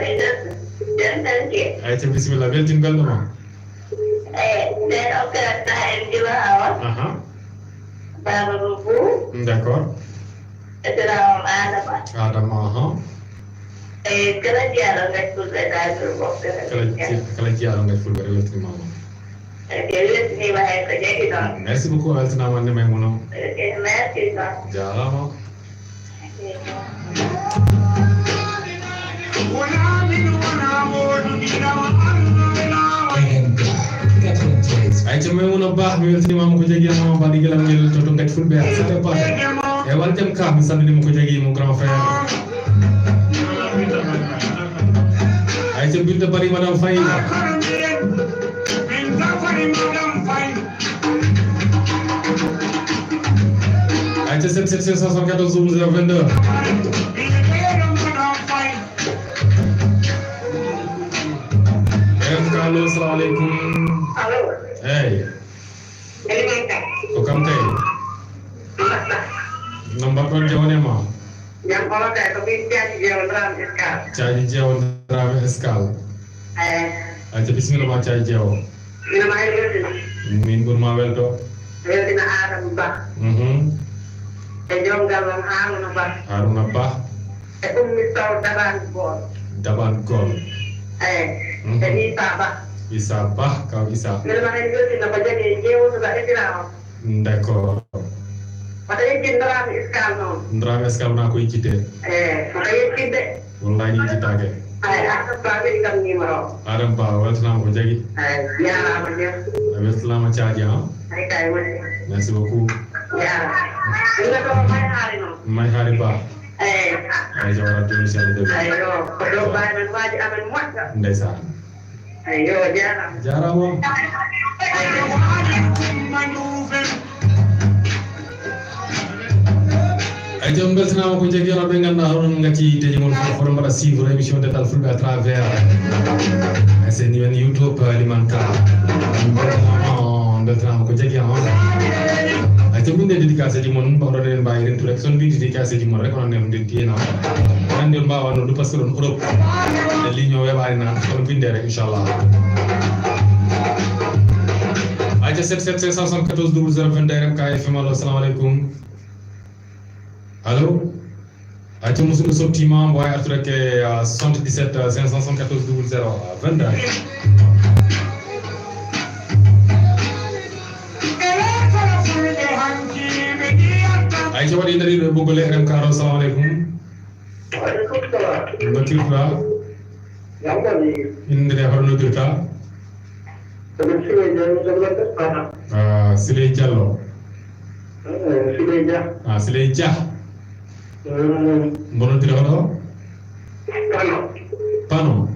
Fatimata Diop, Diop Tantier. Ayca, bisimilla, weltin golle ma. Eh, nden o kala en diwa hawa. Aha. Baba Boubou. D'accord. E tira on Adama. Adama, aha. E kala jiyaɗo ngal fulɓe dal ɗum o kala. Kala jiya-, kala jiyaɗo ngal fulɓe, weltinima ma. Ok, weltinima hen ko jagi ɗon. Merci beaucoup, a weltinama, ne Maimouna. Ok, merci ɗon. Jarama. Ayca, Maimouna Ba, mi weltaniima mo ko jaggi, ama mbaɗi gelam ngel to, to Ngaji Fulɓe, Sate Paate. E Wal Jam Ka, mi salmini mo ko jaggi, mon grand frère. Ayca, Binta Bari, Madame Faye. Ayca, sept sept cinq cent soixante-quatorze double zéro vingt-deux. F K, allo, salamu aleykum. Allo. Eyi. Elimane Ka. Ko kam kay. Mbaɗɗa. No mbaɗɗon, jawne ma? Jam ɓolo kay, ko min Caaji Jeewo Dramé Escale. Caaji Jeewo Dramé Escale. Eyi. Ayca, bisimilla ma Caaji Jeewo. Ina ma en weltina. Min ɓurma welto. Weltina Adama Ba. Mhm. E joom galle am Haruna Ba. Haruna Ba. E Ummi Sow Daban Gol. Daban Gol. Eyi. Mhm. E Issa Ba. Issa Ba, kaw Issa. Mbiɗa ma en weltina ko jogii jewtuɗo e Firawo. D'accord. Wata yejjit Dramé Escale noon. Dramé Escale wona ko yejjitde. Eyi, wata yejjit de. Wallahi, yejjitaake. Ay, Adama Ba ɓeydi kam numéro o. Adama Ba, weltanaama ko jagi. Ay, jaaraama, Dieng. A weltanaama, Caaji, ah. Ay, kay, woni. Merci beaucoup. Jaaraama. Ɗum ne ko May Haali noon. May Haali Ba. Eyi. Ay, jawara, jooni, si Allah jaɓi. Ay, yo, ko ɗo Baay men waaji amen moƴƴa. Ndeysaan. Ay, yo, jaaraama. Jaaraama. Ay, jom, beltanaama ko jaggi, onon ɓe ngannduɗaa hono ngati yiiteeji mon fof, hono mbaɗa suivre émission Dental Fulɓe à travers S N U N YouTube, eh, Liman Ka. Beltanaama, beltanaama ko jaggi, ah. Ay, jom, min nde dédicace ji mon, mbaɗoɗen mbawi rentude rek, son mbindi dédicace ji mon rek, onon ne nde diyena. Nande on mbawa noddu, parce que ɗon Europe. E ligne o weɓani na, kono binde rek, inchallah. Ayca, sept sept cinq cent soixante-quatorze double zéro vingt-deux, R M K F M, allo, assalamu aleykum. Allo? Ayca, musidɗo sottima, mbo wawi artude ke, ah, soixante-dix-sept cinq cent soixante-quatorze double zéro vingt-deux. Ayca, waɗi dariɗo e ɓoggol R M K ɗo, assalamu aleykum. Waaleykum salam. No noddirta? Jam woni. Innde nde, hoto noddirta? Ko min Siley Diallo, Diallo Bessana. Ah, Siley Diallo. Eh, Siley Dia. Ah, Siley Dia. Mm. Mbo noddira hoto? Pano. Pano?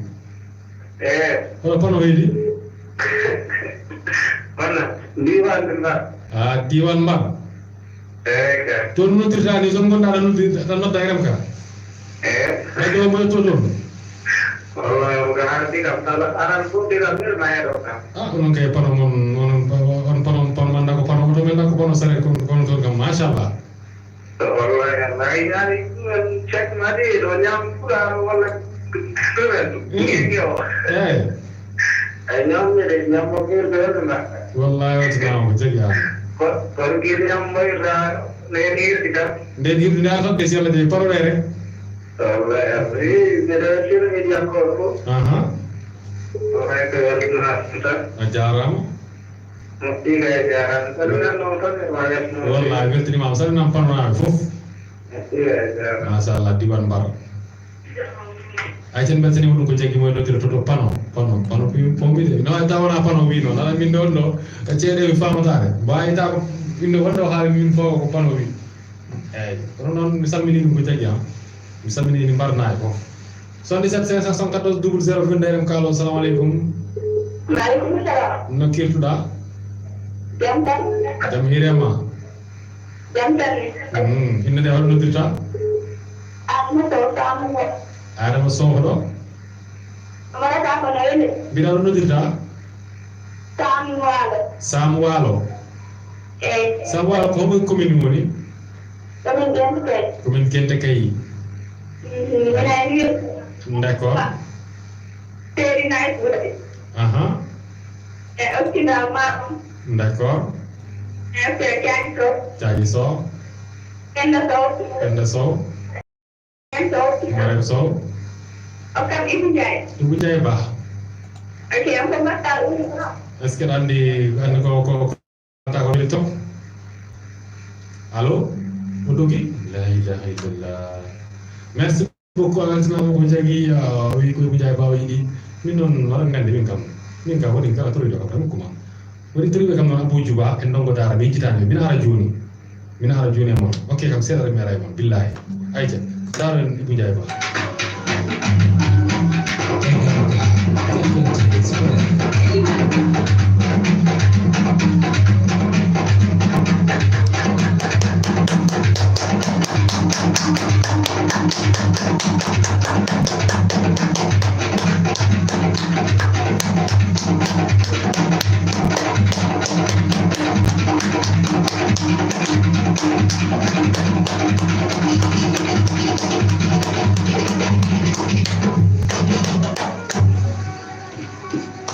Eh. Hoto Pano weydi? Walla, ndiwan Mba. Ah, diwan Mba. Eyi, kay. Toon noddirta ni, toon ngonɗa aɗa noddi-, aɗa nodda R M K? Eyi. Ay, ɗo mboɗo to toon? Wallahi, on ko haaldi kam, kala aran fof digal mil ma heɗo kam. Ah, onon kay pano mon, onon pa-, on pano, pano man da ko pano oto men da ko pano sare kon, kono toon kam, machallah. Wallahi, wallahi, yaani, ɗum en cakma de, ɗo ñaam pulaar walla ɗum en. Mm. Eeyi. Ay, ñaam mi de, ñaam mo ɓirde walla mbaɗa. Wallahi, wati ñaam mo jagi ha. Ko, kono giri ñaam mbayta, nde en hirti kam. Nde en hirti nde a fabde si Allah jaɓi, pano ɗere. Wallahi, eh, mbeɗa weltina heɗiyankooɓe fof. Aha. Wallahi, ko weltinaade tan. A jaaraama. Moƴƴi kay, a jaaraama. Saɗu nan noon tan e ma weltino. Wallahi, weltiniima. Saɗu nan pano naaɓe fof. Moƴƴi kay, a jaaraama. Machallah, diwan Mbaro. Ay, ten mbeltaniima ɗum ko jaggi mo e noddirto to pano. Pano, pano pi-, pombi de. No, ay, tawa wonaa pano wi noon. Ala min ɗoon ɗo, e ceeɗe mi faamataare. Mbawi taw ko inde wonde o haali min fof ko pano wi. Eeyi, kono noon mi salminii ɗum ko jaggi am. Mi salminii ni mbarnaaɓe fof. Soixante-dix-sept cinq cent soixante-quatorze double zéro vingt-deux, R M Kaalo, salamu aleykum. Maaleykum salam. No kirtuɗaa? Jam tan. Jam hiirema? Jam tan. Mm, innde nde, hoɗo noddirta? Adama Sow, Saamu Ngol. Adama Sow, hoɗo? Mbaɗataa ko no weli. Mbiɗa, hoɗo noddirta? Saamu Waalo. Saamu Waalo? Eeyi. Saamu Waalo ko hombo commune woni? Commune Gente Kayi. Commune Gente Kayi. Mhm, mbiɗa anndi. D'accord. Seeri Nice Wuro. Aha. E Okkinda Maam. D'accord. E Seeri Caaji Sow. Caaji Sow. Penda Sow. Penda Sow. Marème Sow. Marème Sow. O kam Ibou Ndiaye. Ibou Ndiaye Ba. Ok, on ko mbaɗɗa ɗum? Est-ce que aɗa anndi, anndi ko, ko, ko, ko woni to? Allo? O dogi? La ilaha illallah. Merci beaucoup. A weltinaama ko jagi, ah, o wi ko Ibou Ndiaye Ba o yiɗi. Min noon, waɗa nganndi min kam. Min kam woni kala toroyɗo kam tan hokkuma. Woni toroyɓe kam noon Abou Djouba e Ndongo Daara, mi yejjitaani ɓe. Mina ara jooni. Mina ara jooni e mon. Ok, kam seeɗa mi ara e mon, billahi. Ayca, daaro en Ibou Ndiaye Ba.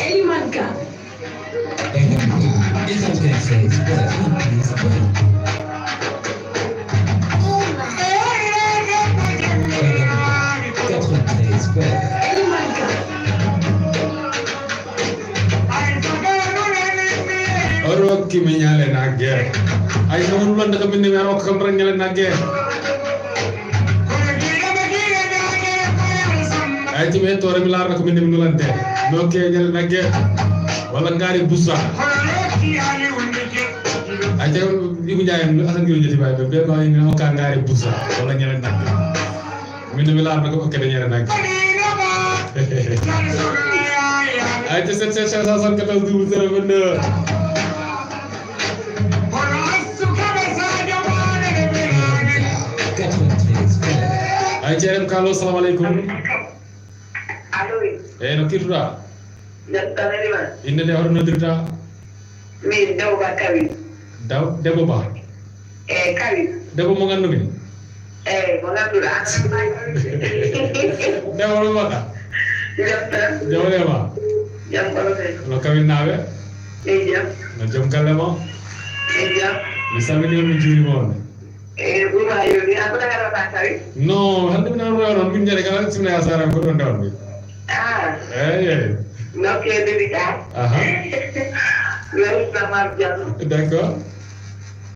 Eliman Ka. Eliman Ka. Eliman Ka. Eliman Ka. O rokki mi ñale nagge. Ay, so won wonde ko min mi rokka kam tan ñale nagge. Ay, timi hettoore mi laarna ko min mi nulante. Mi hokke ñale nagge. Walla ngaari busa. Ay, te Ibou Ndiaye, Assane Guiro Diaty Baye, ɓe, ɓe, ɓe, mi hokka ngaari busa. Walla ñale nagge. Min de mi laarno ko okkede ñande nagge. Ay, te sept cent soixante-quatorze double zéro vingt-deux. Ay, ceerem Kaalo, salamu aleykum. Allo, wi. Eyi, no kirtuɗaa? Jam tan, Eliman. Innde nde, hoto noddirta? Min Debbo Ba Kawin. Daw, Debbo Ba? Eyi, Kawin. Debbo mo nganndu-mi? Eyi, mo ngannduɗaa. Debbo no mbaɗɗa? Jam tan. Jam woni e ma? Jam kono kay. No Kawin naaɓe? Eyi, jam. No joom galle ma? Eyi, jam. Mi salmini on, mi juurima on. Eyi, Bouba, yo, mi an ko dagata ba Kawin? Non, hannde mi nano rewa noon, min ñande kala simna ya sara ko ɗon dawon mi. Ah. Eyi, eyi. Nokke dédicace. Aha. Merci, Samar Diallo. D'accord.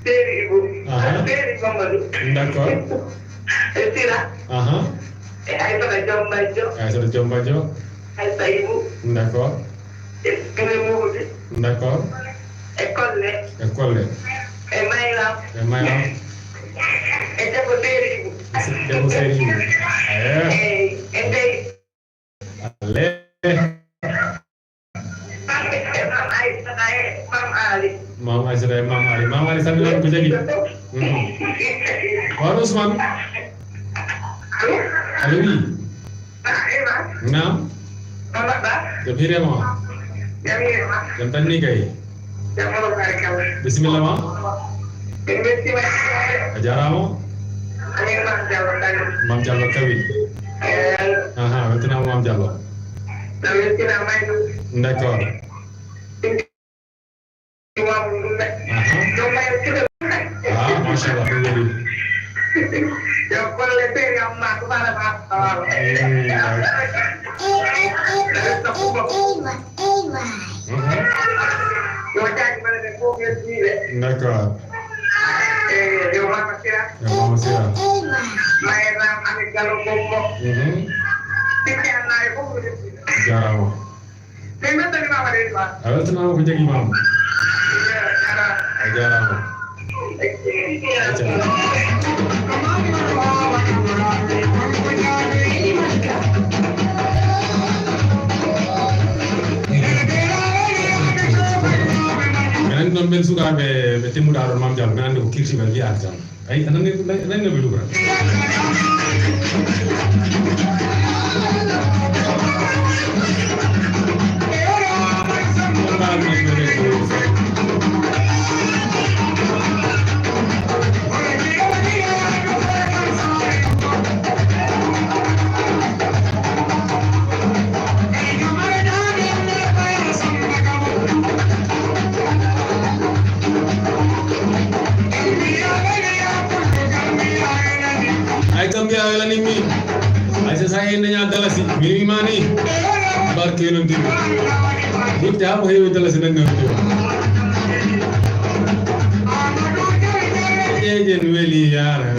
Seri Ibou. Aha. Seri Mamadou. D'accord. E Sira. Aha. E Aïssata Diom Badio. Aïssata Diom Badio. Aïssa Ibou. D'accord. E Sere Mourdi. D'accord. E Kolle. E Kolle. E Mayram. E Mayram. E Debbo Seri Ibou. E se-, Debbo Seri Ibou. Eyi. Eyi, e Ndeye. Allez. Mam Aysata e Mam Ali. Mam Ali, salminama ko jagi. Mhm. Wano Ousmane? Allo, wi. Naam. Jam hiirema. Jam tanni kay. Bisimilla ma. A jarama. Mam Diallo Kawil. Aha, weltanama Mam Diallo. D'accord. Aha. Ah, machallah, ɗum weli. D'accord. Yo Mama Sira. Mhm. Jarama. A weltanaama ko jaggi maam. A jaaraama. Menen noon ɓen sukaaɓe ɓe timmuɗaa ɗon Maam Diallo, minen anndi ko kirti men wiyaaka tan. Ay, anan ne, anan ne ɓe lugara. Ay Gambia welani mi. Ay sa sa en daña dalasi mi wi mani. Barke non diri. Witte ha ko heewi dalasi nan non diri. Ejen weli yara.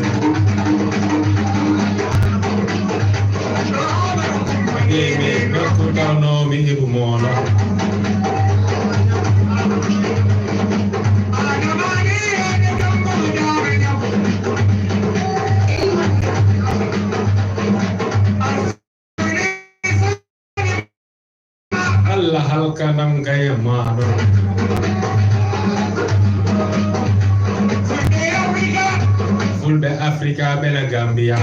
Ejen weli yara. Allah halkanam gaya maɗo. Fulɓe Afrika ɓena Gambia.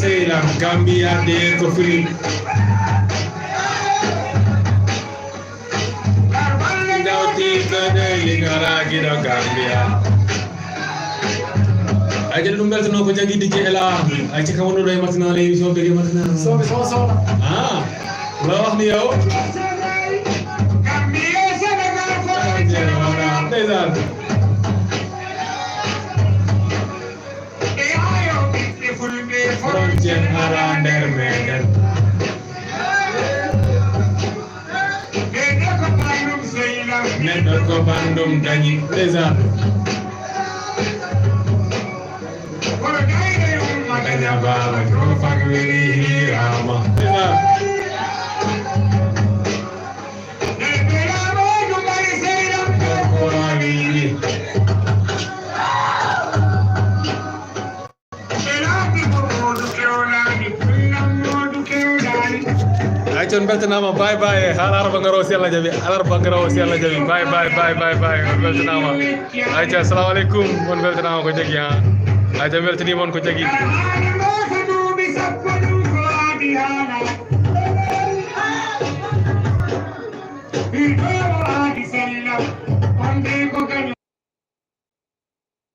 Seyla Gambia de ko free. Jawti ko de ligara gido Gambia. Ay jël ɗum beltano ko jagi di jela. Ay ci kawono do matina le émission be matina. So so so. Ah. Lo wax ni yow. Ndeysaan. Frontière ara nder meɗen. Neɗɗo ko banndum dañi. Ndeysaan. Daña baaba jofan weli hiiraama. Ndeysaan. Ay con beltanama, bay bay, ha alarba ngaro si Allah jaɓi, alarba ngaro si Allah jaɓi, bay bay bay bay bay, on beltanama. Ay ca, assalamu aleykum, on beltanama ko jaggi ha. Ay ca, beltanima on ko jaggi. Ɓiɗɗo